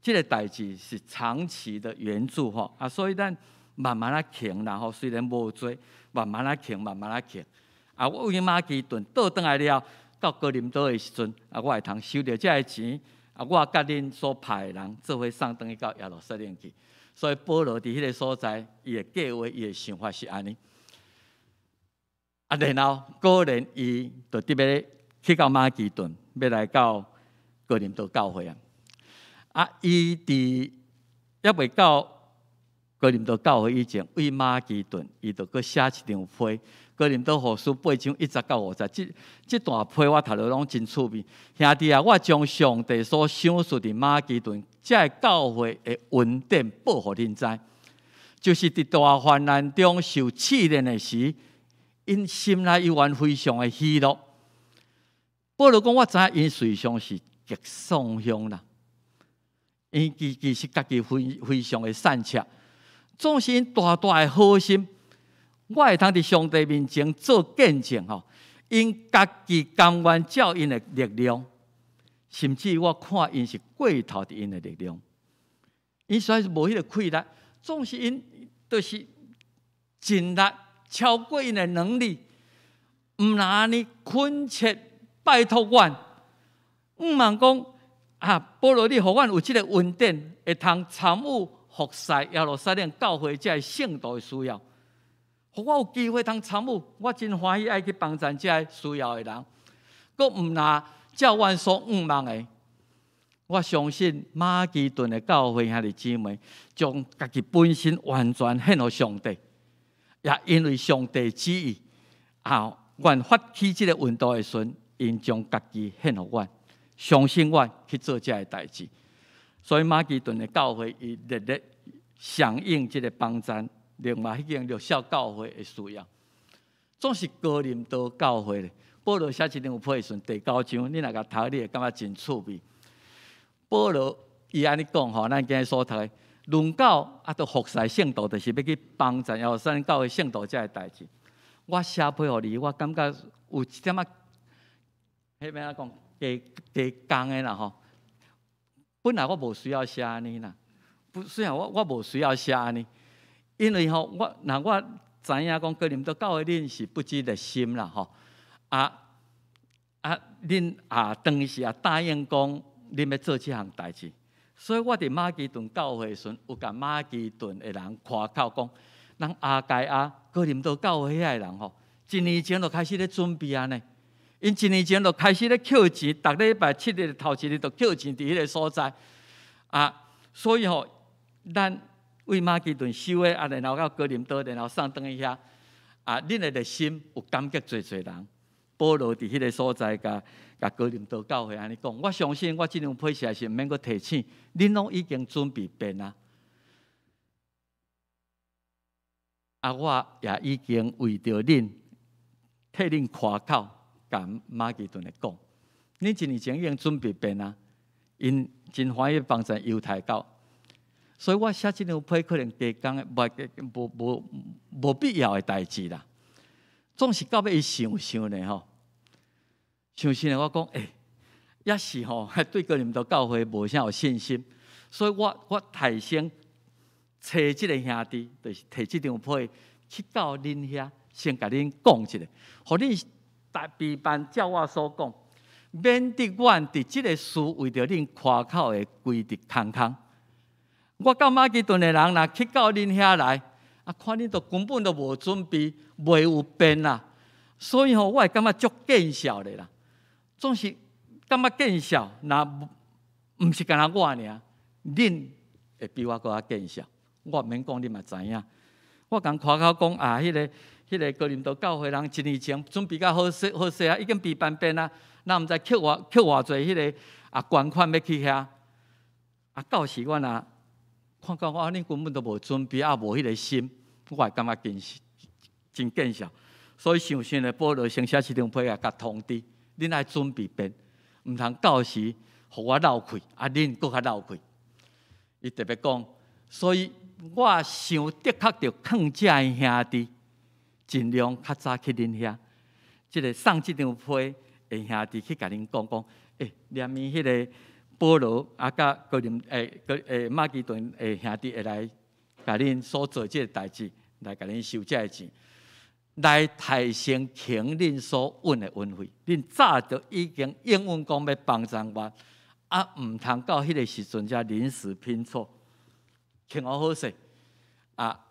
這个代誌是長期的援助吼，啊，所以咱慢慢仔行啦吼，雖然無濟，慢慢仔行，慢慢仔行。啊，我為馬其頓倒轉來了，到哥林多的時陣，啊，我會通收著這个錢，啊，我佮恁所派的人做伙送轉去到耶路撒冷去。所以保羅佇彼个所在，伊的計劃，伊的想法是按呢。啊，然後果然伊就特別去到馬其頓，欲來到哥林多教會啊。啊，伊佇猶未到哥林多教會以前，為馬其頓，伊就閣寫一張批。哥林多後書8章1節到5節，這段批我讀落攏真趣味。兄弟啊，我將上帝所賞賜佇馬其頓這个教會的恩典報予恁知，就是佇大患難中受試煉的時，𪜶心內猶原非常的喜樂。保羅講，我知影𪜶實際上是極喪鄉啦，𪜶其實家己非非常的散赤，總是𪜶大大的好心。我會通佇上帝面前做見證吼，𪜶家己甘願照𪜶的力量，甚至我看𪜶是過頭佇𪜶的力量。𪜶雖然是無彼个氣力，總是𪜶就是盡力超過𪜶的能力，毋但按呢懇切拜託阮，向望講啊，保羅，你予阮有這个恩典，會通參與服侍耶路撒冷教會這个聖徒的需要。予我有機會通參與，我真歡喜愛去幫贊這个需要的人。閣毋但照阮所向望的，我相信馬其頓的教會兄弟姊妹，將家己本身完全獻予上帝，也因為上帝旨意，啊，阮發起這個運動的時陣，𪜶將家己獻予阮，相信阮去做這个代誌。所以馬其頓的教會伊熱烈響應這个幫贊。另外，彼間弱小教會的需要，總是哥林多教會咧。保羅寫這張批的時陣，第九章，你若共讀，你會感覺真趣味。保羅伊按呢講吼，咱今日所讀的，論到啊，著服侍聖徒，就是欲去幫贊耶路撒冷教會聖徒這个代誌。我寫批予你，我感覺有一點仔，彼欲按怎講，加加工的啦吼。本來我無需要寫按呢啦，不，雖然我無需要寫按呢。因為吼，我若我知影講哥林多教會恁是不止熱心啦吼，啊啊，恁也當時也答應講恁欲做這項代誌，所以我佇馬其頓教會的時陣，有共馬其頓的人誇口講，咱亞該亞哥林多教會遐的人吼，一年前就開始咧準備啊呢，𪜶一年前就開始咧抾錢，逐禮拜7日頭一日就抾錢佇彼个所在，啊，所以吼，咱為馬其頓收的啊，然後到哥林多，然後送轉去遐，啊，恁的熱心有感激濟濟人。保羅佇彼个所在，共哥林多教會按呢講，我相信我這張批實在是毋免閣提醒，恁攏已經準備便啊。啊，我也已經為著恁替恁誇口，共馬其頓的講。恁一年前已經準備變啊，𪜶真歡喜幫贊猶太教，所以我寫這張批可能加工的，無無無無必要的代誌啦。總是到尾伊想想呢吼，想想呢，我講欸，也是吼，對哥林多教會無啥有信心，所以我提先揣這個兄弟，就是提這張批去到恁遐，先共恁講一下，予恁大備辦照我所講，免得阮佇這个事為著恁誇口會規直空空。我到馬其頓的人若去到恁遐來，啊，看恁都根本都無準備，袂有變啦，所以吼，我會感覺足見笑的啦。總是感覺見笑，若毋是干焦我爾，恁會比我閣較見笑。我毋免講，你嘛知影。我共誇口講啊，彼个哥林多教會人一年前準備甲好勢好勢啊，已經備辦變啊，咱毋知扣偌扣偌濟彼个啊捐款欲去遐。啊，到時我若看到我恁根本都無準備啊，無彼个心，我會感覺真真見笑。所以想想咧，保羅先寫這張批啊，共通知，恁愛準備變，毋通到時予我落氣，啊恁閣較落氣。伊特別講，所以我想的確著勸這个兄弟，盡量較早去恁遐。這个送這張批的兄弟去共恁講講，欸，連伊彼个保羅啊，佮哥林欸哥欸馬其頓的兄弟會來共恁所做這个代誌，來共恁收這个錢，來提升還恁所允的運費。恁早就已經應允講欲幫贊我，啊，毋通到彼个時陣才臨時拼湊，聽好好勢啊，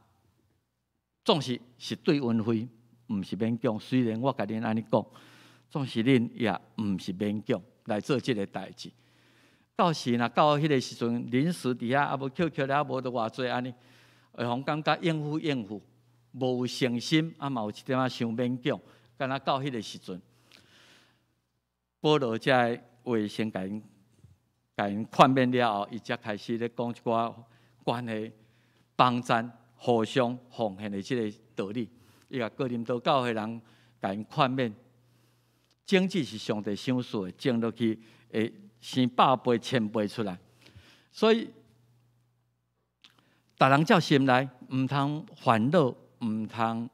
總是是對運費，毋是勉強。雖然我共恁按呢講，總是恁也毋是勉強來做這个代誌。到時若到彼个時陣，臨時佇遐啊無扣扣了，無得偌濟按呢，會予感覺應付應付，無有誠心，啊嘛有一點仔傷勉強。敢若到彼个時陣，保羅這个話先共𪜶勸勉了後，伊才開始咧講一寡關係幫贊、互相奉獻的這个道理。伊共哥林多教會人共𪜶勸勉，種子是上帝賞賜的，種落去會生百倍、千倍出來。所以，逐人照心來，毋通煩惱，毋通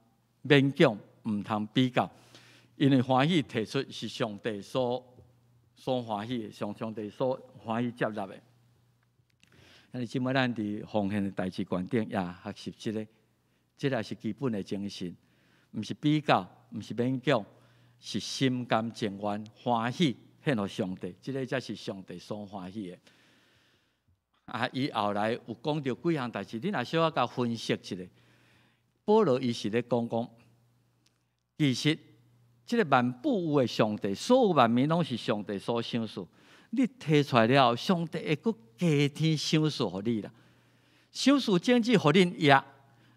勉強，毋通比較，因為歡喜提出是上帝所歡喜的，上帝所歡喜接納的。但是這擺咱佇奉獻的代誌觀點也學習這个，這个是基本的精神，毋是比較，毋是勉強，是心甘情願歡喜獻予上帝，這个才是上帝所歡喜的。啊，伊後來有講著幾項代誌，你若小可共分析一下，保羅伊是咧講講，其實這个萬富有的上帝，所有萬物攏是上帝所賞賜。你提出來了後，上帝會閣加添賞賜予你啦。賞賜種子予恁掖，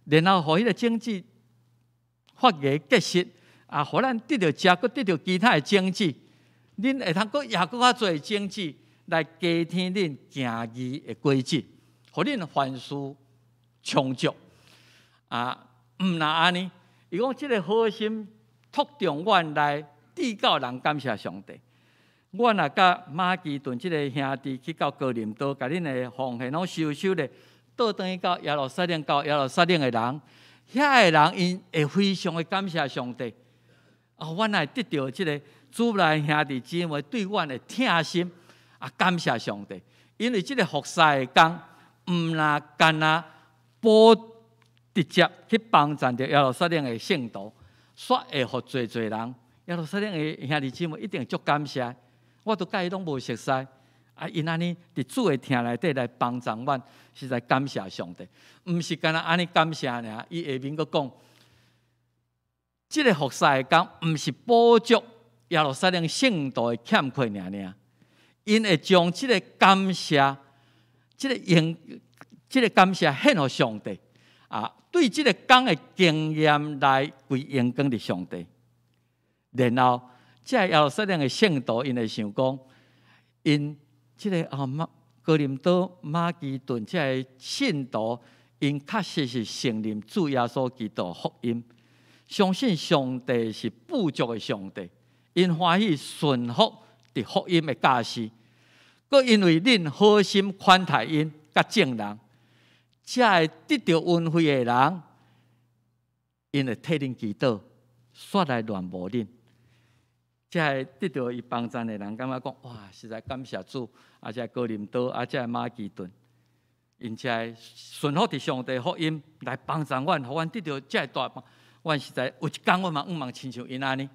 然後予彼个種子發芽結實，啊，予咱得著食，閣得著其他的種子，恁會通閣掖閣較濟種子來加添恁行義的果子，予恁凡事充足。啊，毋若按呢，伊講這个好心促動阮來致教人感謝上帝。阮若佮馬其頓這个兄弟去到哥林多，共恁的奉獻攏收收咧，倒轉去到耶路撒冷，到耶路撒冷的人，遐个人𪜶會非常的感謝上帝。啊，阮會得著這个主內兄弟姊妹對阮的疼心，啊，感謝上帝。因為這个服侍的工，毋若干焦保直接去幫贊著耶路撒冷的聖徒，煞會予濟濟人耶路撒冷的兄弟姊妹一定足感謝。我都佮伊攏無熟似，啊，𪜶按呢佇主的疼內底來幫助阮，實在感謝上帝。毋是干焦按呢感謝爾，伊下面閣講，這个服侍的工，毋是補足耶路撒冷聖徒的欠缺爾爾，𪜶會將這个感謝，這个用，這个感謝獻予上帝，啊，對這个工的經驗來歸榮光佇上帝，然後。這个耶路撒冷的聖徒，𪜶會想講，𪜶這个啊馬哥林多馬其頓這个信徒，𪜶 𪜶確實是承認主耶穌基督福音，相信上帝是富足的上帝，𪜶歡喜順服佇福音的教示，閣因為恁好心款待𪜶佮眾人，才會得著恩惠的人，𪜶會替恁祈禱，煞來戀慕恁。才會得著伊幫贊的人，感覺講哇，實在感謝主，啊，這哥林多，啊，這馬其頓，𪜶才會順服佇上帝福音來幫贊阮，予阮得著這大幫。阮實在有一工，阮嘛向望親像𪜶按呢，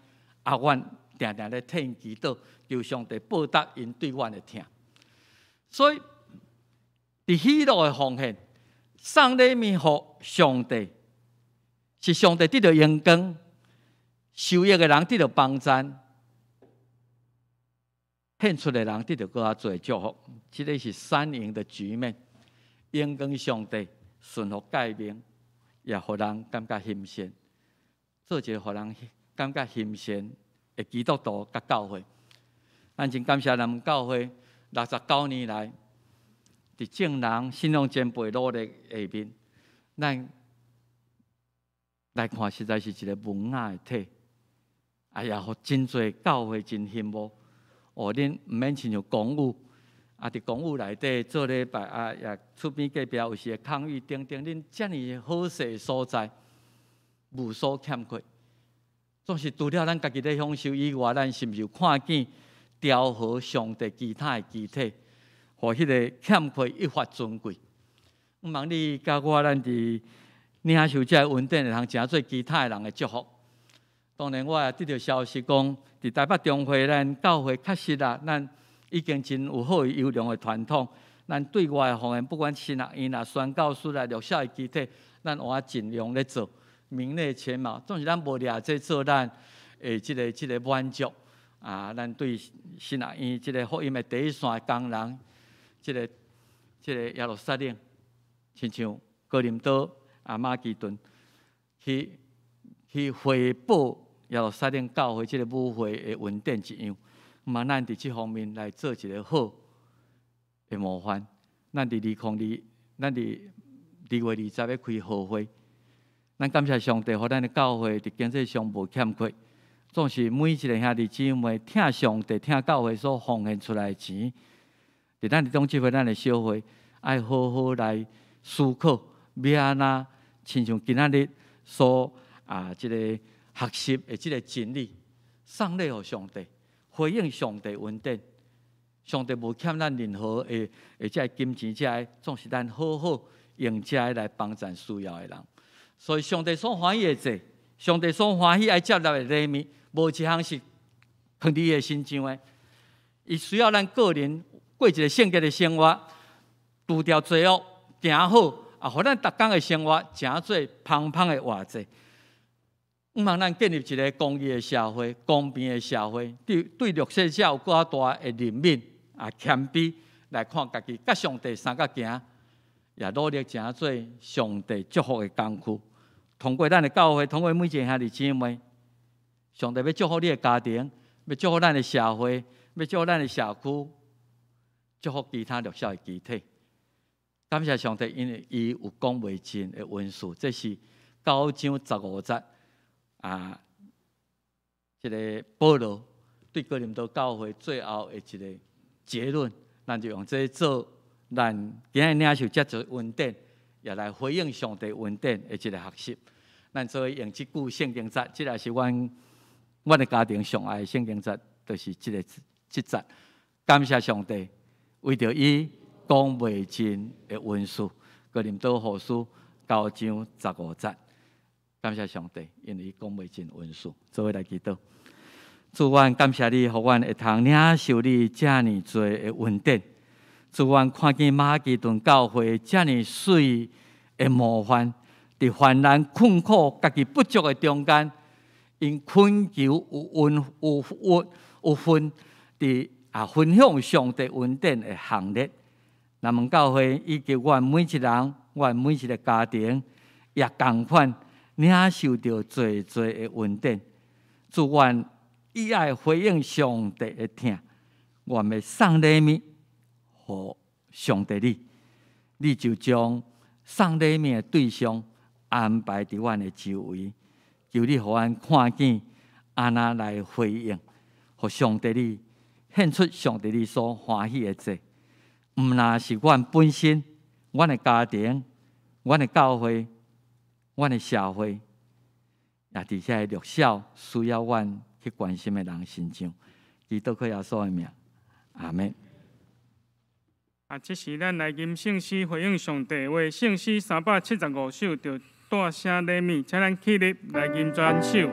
啊，阮定定咧替𪜶祈禱，求上帝報答𪜶對阮的疼。所以，佇喜樂的奉獻，送禮物予上帝，是上帝得著榮光，受益的人得著幫贊，獻出的人得著閣較濟祝福。這个是三贏的局面，榮光上帝，順服誡命，也予人感覺欣羨，做一个予人感覺欣羨的基督徒佮教會。咱真感謝咱們教會69年來，佇眾人信仰前輩努力下面，咱來看實在是一个文雅的體，啊，也予真濟教會真羨慕。哦，恁毋免親像公寓，啊，佇公寓內底做禮拜啊，也厝邊隔壁有時會抗議等等，恁遮爾好勢所在，無所欠缺。總是除了咱家己咧享受以外，咱是毋是有看見調和上帝其他的肢體，予彼个欠缺愈發尊貴？毋茫你佮我，咱佇領受這个恩典，會通成做其他的人的祝福。當然，我也得著消息講，佇台北中會，咱教會確實啊，咱已經真有好優良的傳統。咱對外的奉獻，不管神學院啦、宣教師啦、弱小的肢體，咱有愛盡量咧做，名列前茅。總是咱無掠這做咱的這个滿足啊。咱對神學院這个福音的第一線的工人，這个耶路撒冷，親像哥林多啊、馬其頓去回報耶路撒冷教會這个母會的恩典一樣，嘛，咱佇這方面來做一个好的模範。咱佇202，咱佇2月20欲開號會，咱感謝上帝，予咱的教會佇經濟上無欠缺，總是每一个兄弟姊妹疼上帝、疼教會所奉獻出來的錢，佇咱佇中這會，咱的小會愛好好來思考，欲按怎親像今仔日所啊這个學習的這个真理，送禮予上帝，回應上帝恩典。上帝無欠咱任何的這个金錢，這个總是咱好好用這个來幫助需要的人。所以，上帝所歡喜的祭，上帝所歡喜愛接納的禮物，無一項是囥佇伊的身上的。伊需要咱個人過一個聖潔的生活，除掉罪惡，行好，啊，予咱逐工的生活成做芳芳的活祭。向望咱建立一个公義的社會、公平的社會，對對弱勢者有閣較大的憐憫啊、謙卑來看家己，佮上帝相佮行，也努力成做上帝祝福的工具。通過咱的教會，通過每一个兄弟姊妹，上帝欲祝福你的家庭，欲祝福咱的社會，欲祝福咱的社區，祝福其他弱小的肢體。感謝上帝，因為伊有講袂盡的恩賜，這是9章15節。啊，這个保羅對哥林多教會最後的一个結論，咱就用這做咱今日領受這濟恩典，也來回應上帝恩典的一个學習。咱做伙用這句聖經節，這个是阮的家庭上愛的聖經節，就是這个這節。感謝上帝，為著伊講袂盡的恩賜，哥林多後書9章15節。感謝上帝，因為伊講袂盡恩賜，做伙來祈禱。主，阮感謝你，予阮會通領受你遮爾濟的恩典。主，阮看見馬其頓教會遮爾媠的模範，佇患難困苦、家己不足的中間，𪜶懇求有恩有有有份，佇啊分享上帝恩典的行列。咱們教會以及阮每一人，阮每一个家庭，也仝款領受著濟濟的恩典。主，阮以愛回應上帝的疼，阮欲送禮物予上帝你，你就將送禮物的對象安排佇阮的周圍，求你予阮看見，按怎來回應，予上帝你獻出上帝你所歡喜的祭，毋但是阮本身、阮的家庭、阮的教會、阮的社會，也佇遐個弱小需要阮去關心的人身上。祈禱靠耶穌的名，阿們。啊，這時咱來吟聖詩回應上帝話，聖詩375首，著大聲禮物，請咱起立來吟全首。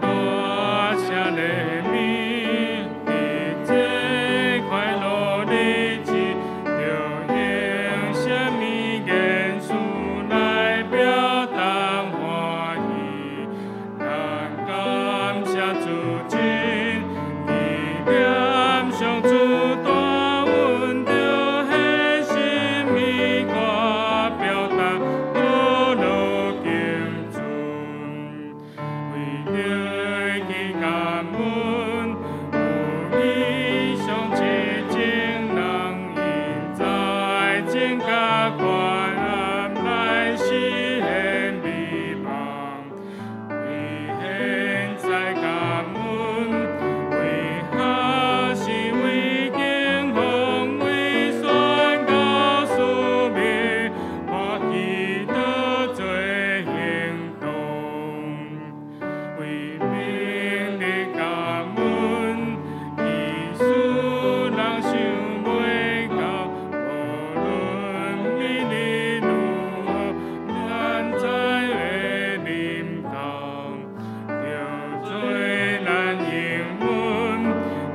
大聲禮物，佇這快樂日子，著用啥物言辭來表達歡喜？咱感謝主真，紀念上主大恩，著獻新的歌表達歡樂敬尊。為著去感恩，有以上這種人，因在情佮關愛來實現美夢。為現在感恩，為學習，為健康，為宣告使命，歡喜地做行動。為明日感恩，其實人想袂到，無論明日如何，咱才會臨到，著做咱應允，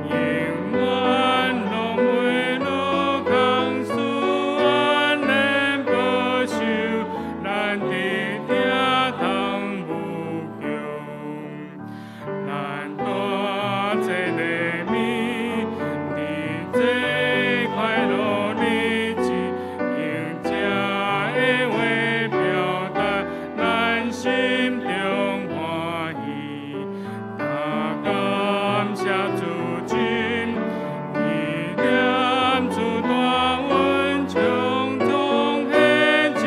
永遠攏袂落空，主安然保守，咱佇疼痛無窮。咱帶這禮物，佇這快樂日子，用這个話表達咱心中歡喜。若感謝主真，紀念主大恩，常常獻這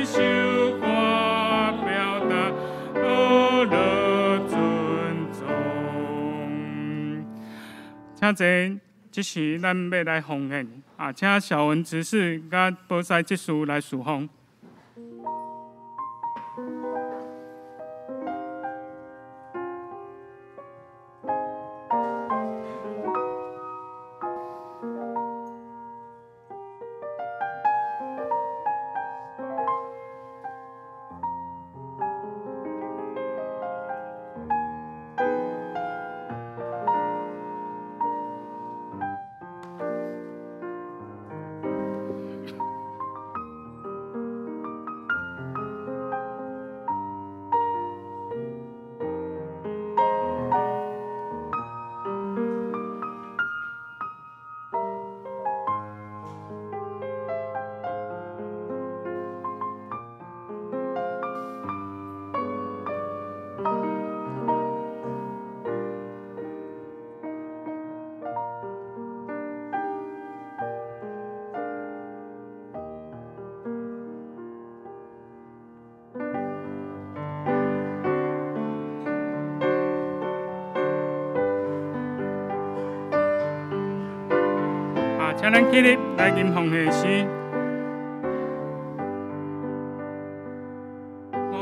首歌，表達歡樂尊崇。請坐，這時咱欲來奉獻啊！請小文執事佮保賽執事來侍奉。啊，請咱起立來吟奉獻詩。我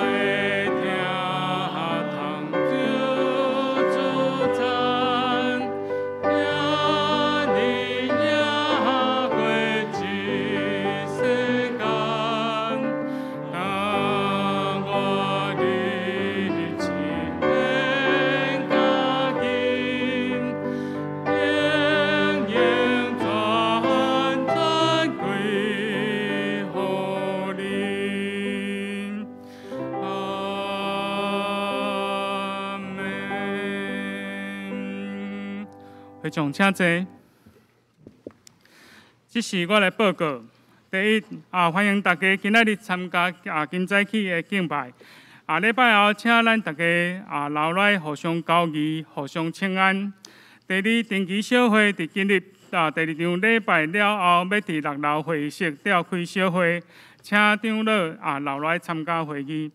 的疼通叫主讚，聽你贏過這世間。當我日子變較緊，永永全全。會長請坐。這是我來報告。第一，歡迎大家今仔日參加今早起的敬拜。禮拜後，請咱大家留來互相交誼、互相請安。第二，定期小會佇今日第二場禮拜了後，欲佇六樓會議室召開小會，請長老留來參加會議。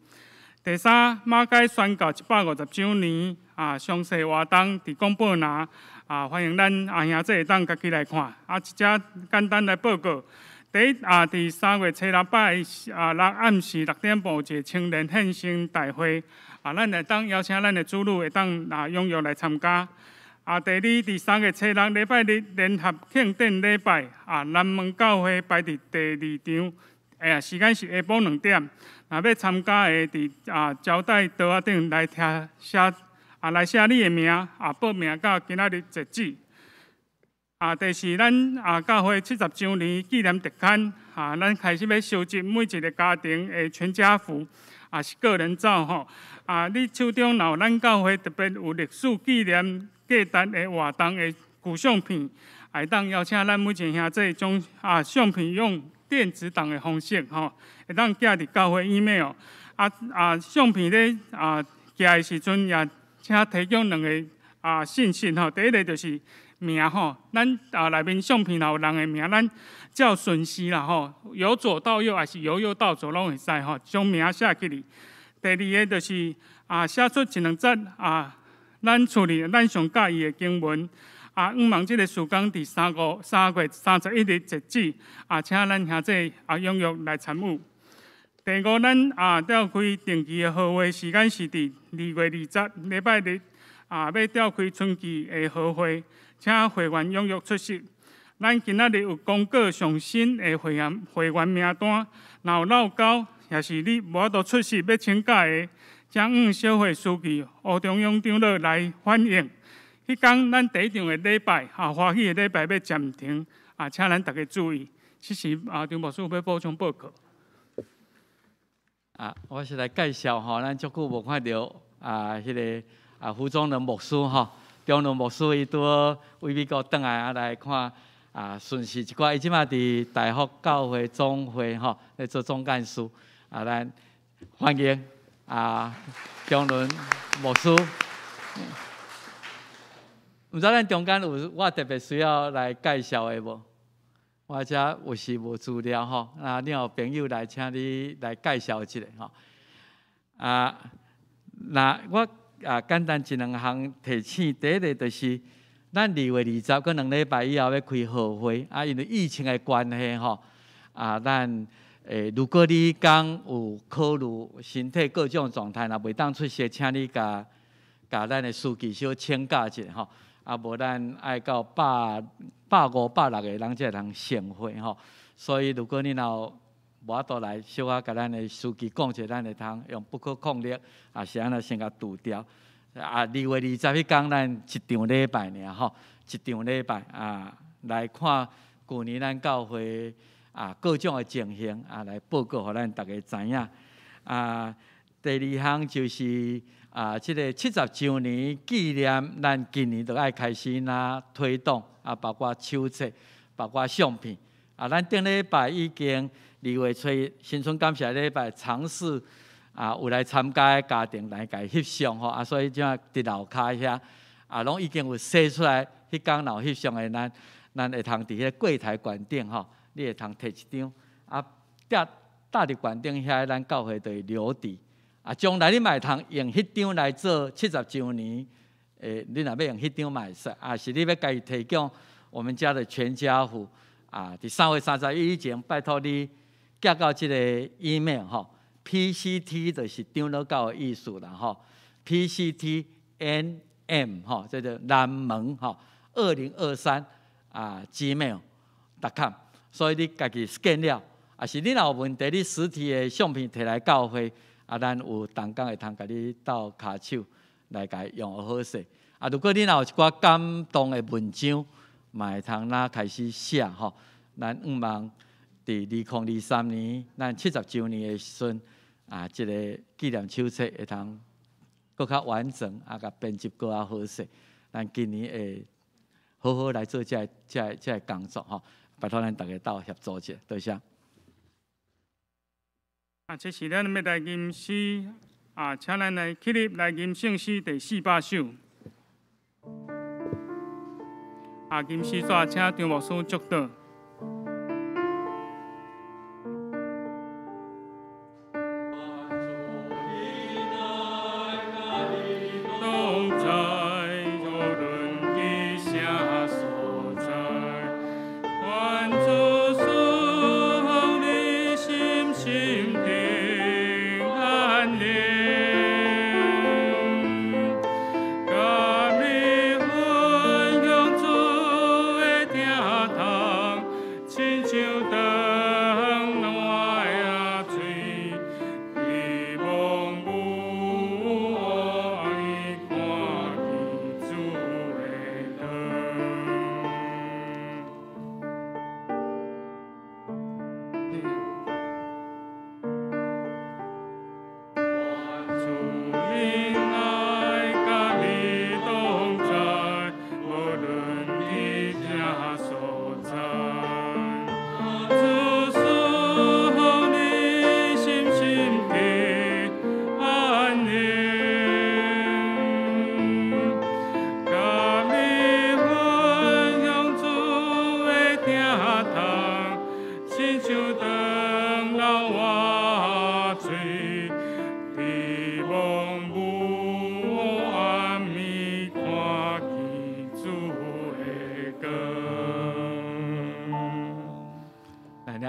第三，馬偕宣教150週年詳細活動佇廣播欄，歡迎咱阿兄姊會當家己來看。一隻簡單來報告。第一佇3月初六拜六暗時6點半有一個青年獻身大會，咱會當邀請咱的子女會當踴躍來參加。第二，佇3月初六禮拜日聯合慶典禮拜，南門教會排佇第二場，時間是下晡2點。若欲參加的，佇招待桌仔頂來聽寫，來寫你的名，報名到今仔日截止。第四，咱教會70週年紀念特刊，咱開始欲收集每一个家庭的全家福，是個人照吼。你手中若有咱教會特別有歷史紀念價值的活動的舊相片，會當邀請咱每一个兄姊將相片用電子檔的方式吼，會當寄佇教會 email。相片咧寄的時陣也請提供兩个信息吼。第一个就是名吼，咱內面相片若有人的名，咱照順序啦吼，由左到右，抑是由右到左攏會使吼，將名寫起來。第二个就是寫出一兩節咱厝裡咱上佮意的經文。向望這个時間佇3月31日截止，請咱兄姊踴躍來參與。第五，咱召開定期的合會時間是佇2月20禮拜日，欲召開春季的合會，請會員踴躍出席。咱今仔日有公告上新的會員名單，若有落勾，抑是你無法度出席欲請假的，請向小會書記吳中庸長老來反映。彼工咱第一場的禮拜，歡喜的禮拜欲暫停，請咱大家注意。這是張牧師欲補充報告。我是來介紹吼，咱足久無看著彼个胡中仁牧師吼，中仁牧師伊拄好為美國轉來來看巡視一寡，伊這馬佇大福教會總會吼咧做總幹事，咱歡迎中仁牧師。毋知咱中間有我特別需要來介紹的無？我遮有時無資料吼，你有朋友來，請你來介紹一下吼。那我簡單一兩項提醒，第一个就是咱2月20閣2禮拜以後欲開合會，因為疫情的關係吼，咱如果你講有考慮身體各種狀態，若袂當出席，請你共咱的司儀小請假一下吼。無咱愛到百五百六個人才會通成會吼，所以如果你若有無法度來，小可共咱的司儀講者，咱會通用不可抗力，是按怎先共除掉。2月20彼工咱一場禮拜爾吼，一場禮拜來看舊年咱教會各種的情形來報告予咱大家知影。第二項就是這个70週年紀念，咱今年就愛開始若推動，包括手冊，包括相片。咱頂禮拜已經2月初一新春感謝禮拜嘗試有來參加的家庭來共翕相吼，所以這佇樓跤遐攏已經有寫出來，彼工若有翕相的，咱會通佇彼個櫃檯館頂吼，你會通提一張，疊搭佇館頂遐，咱教會就會留底。將來你嘛會通用彼張來做70週年，你若欲用彼張嘛會使，是你欲家己提供我們家的全家福，佇3月31以前，拜託你寄到這个 email 吼，PCT 就是長老教的意思啦吼，PCTNM 吼，這個南門吼，2023gmail.com，所以你家己 scan 了，是你若有問題，你實體的相片提來教會。咱有同工會通共你鬥跤手來共用好勢。如果你若有一寡感動的文章，嘛會通若開始寫吼。咱向望佇2023年，咱70週年的時陣，這个紀念手冊會通閣較完整，共編輯閣較好勢。咱今年會好好來做這個工作吼，拜託咱逐家鬥協助者，多謝。啊，這時咱欲來吟詩，啊，請咱來起立來吟聖詩第400首。啊，吟詩紙請張牧師祝禱。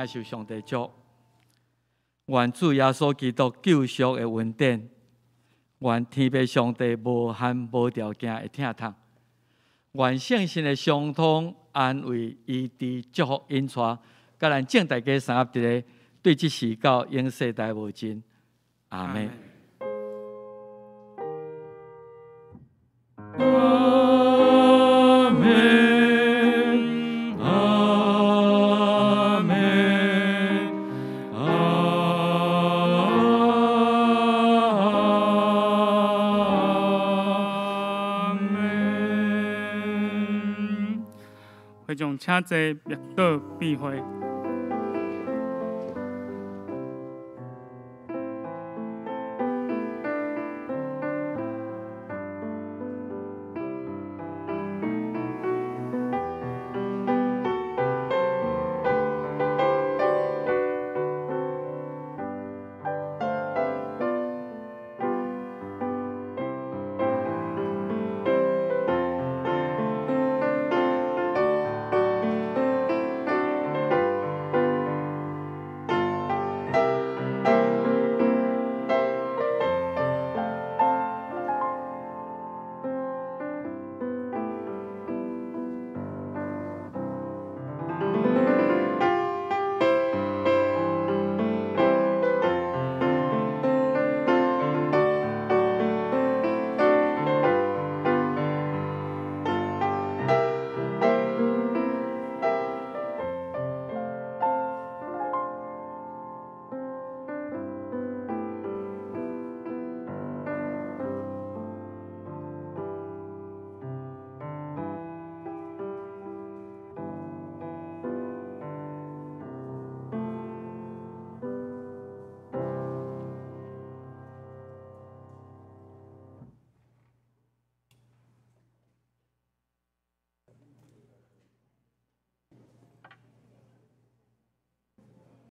受上帝祝，願主耶穌基督救贖的恩典，願天父上帝無限無條件的疼痛，願聖神的相通安慰醫治祝福引帶，佮咱眾大家三合一个，對這時到永世代無盡。阿們。阿們。阿們，阿們。會眾請坐，默禱閉會。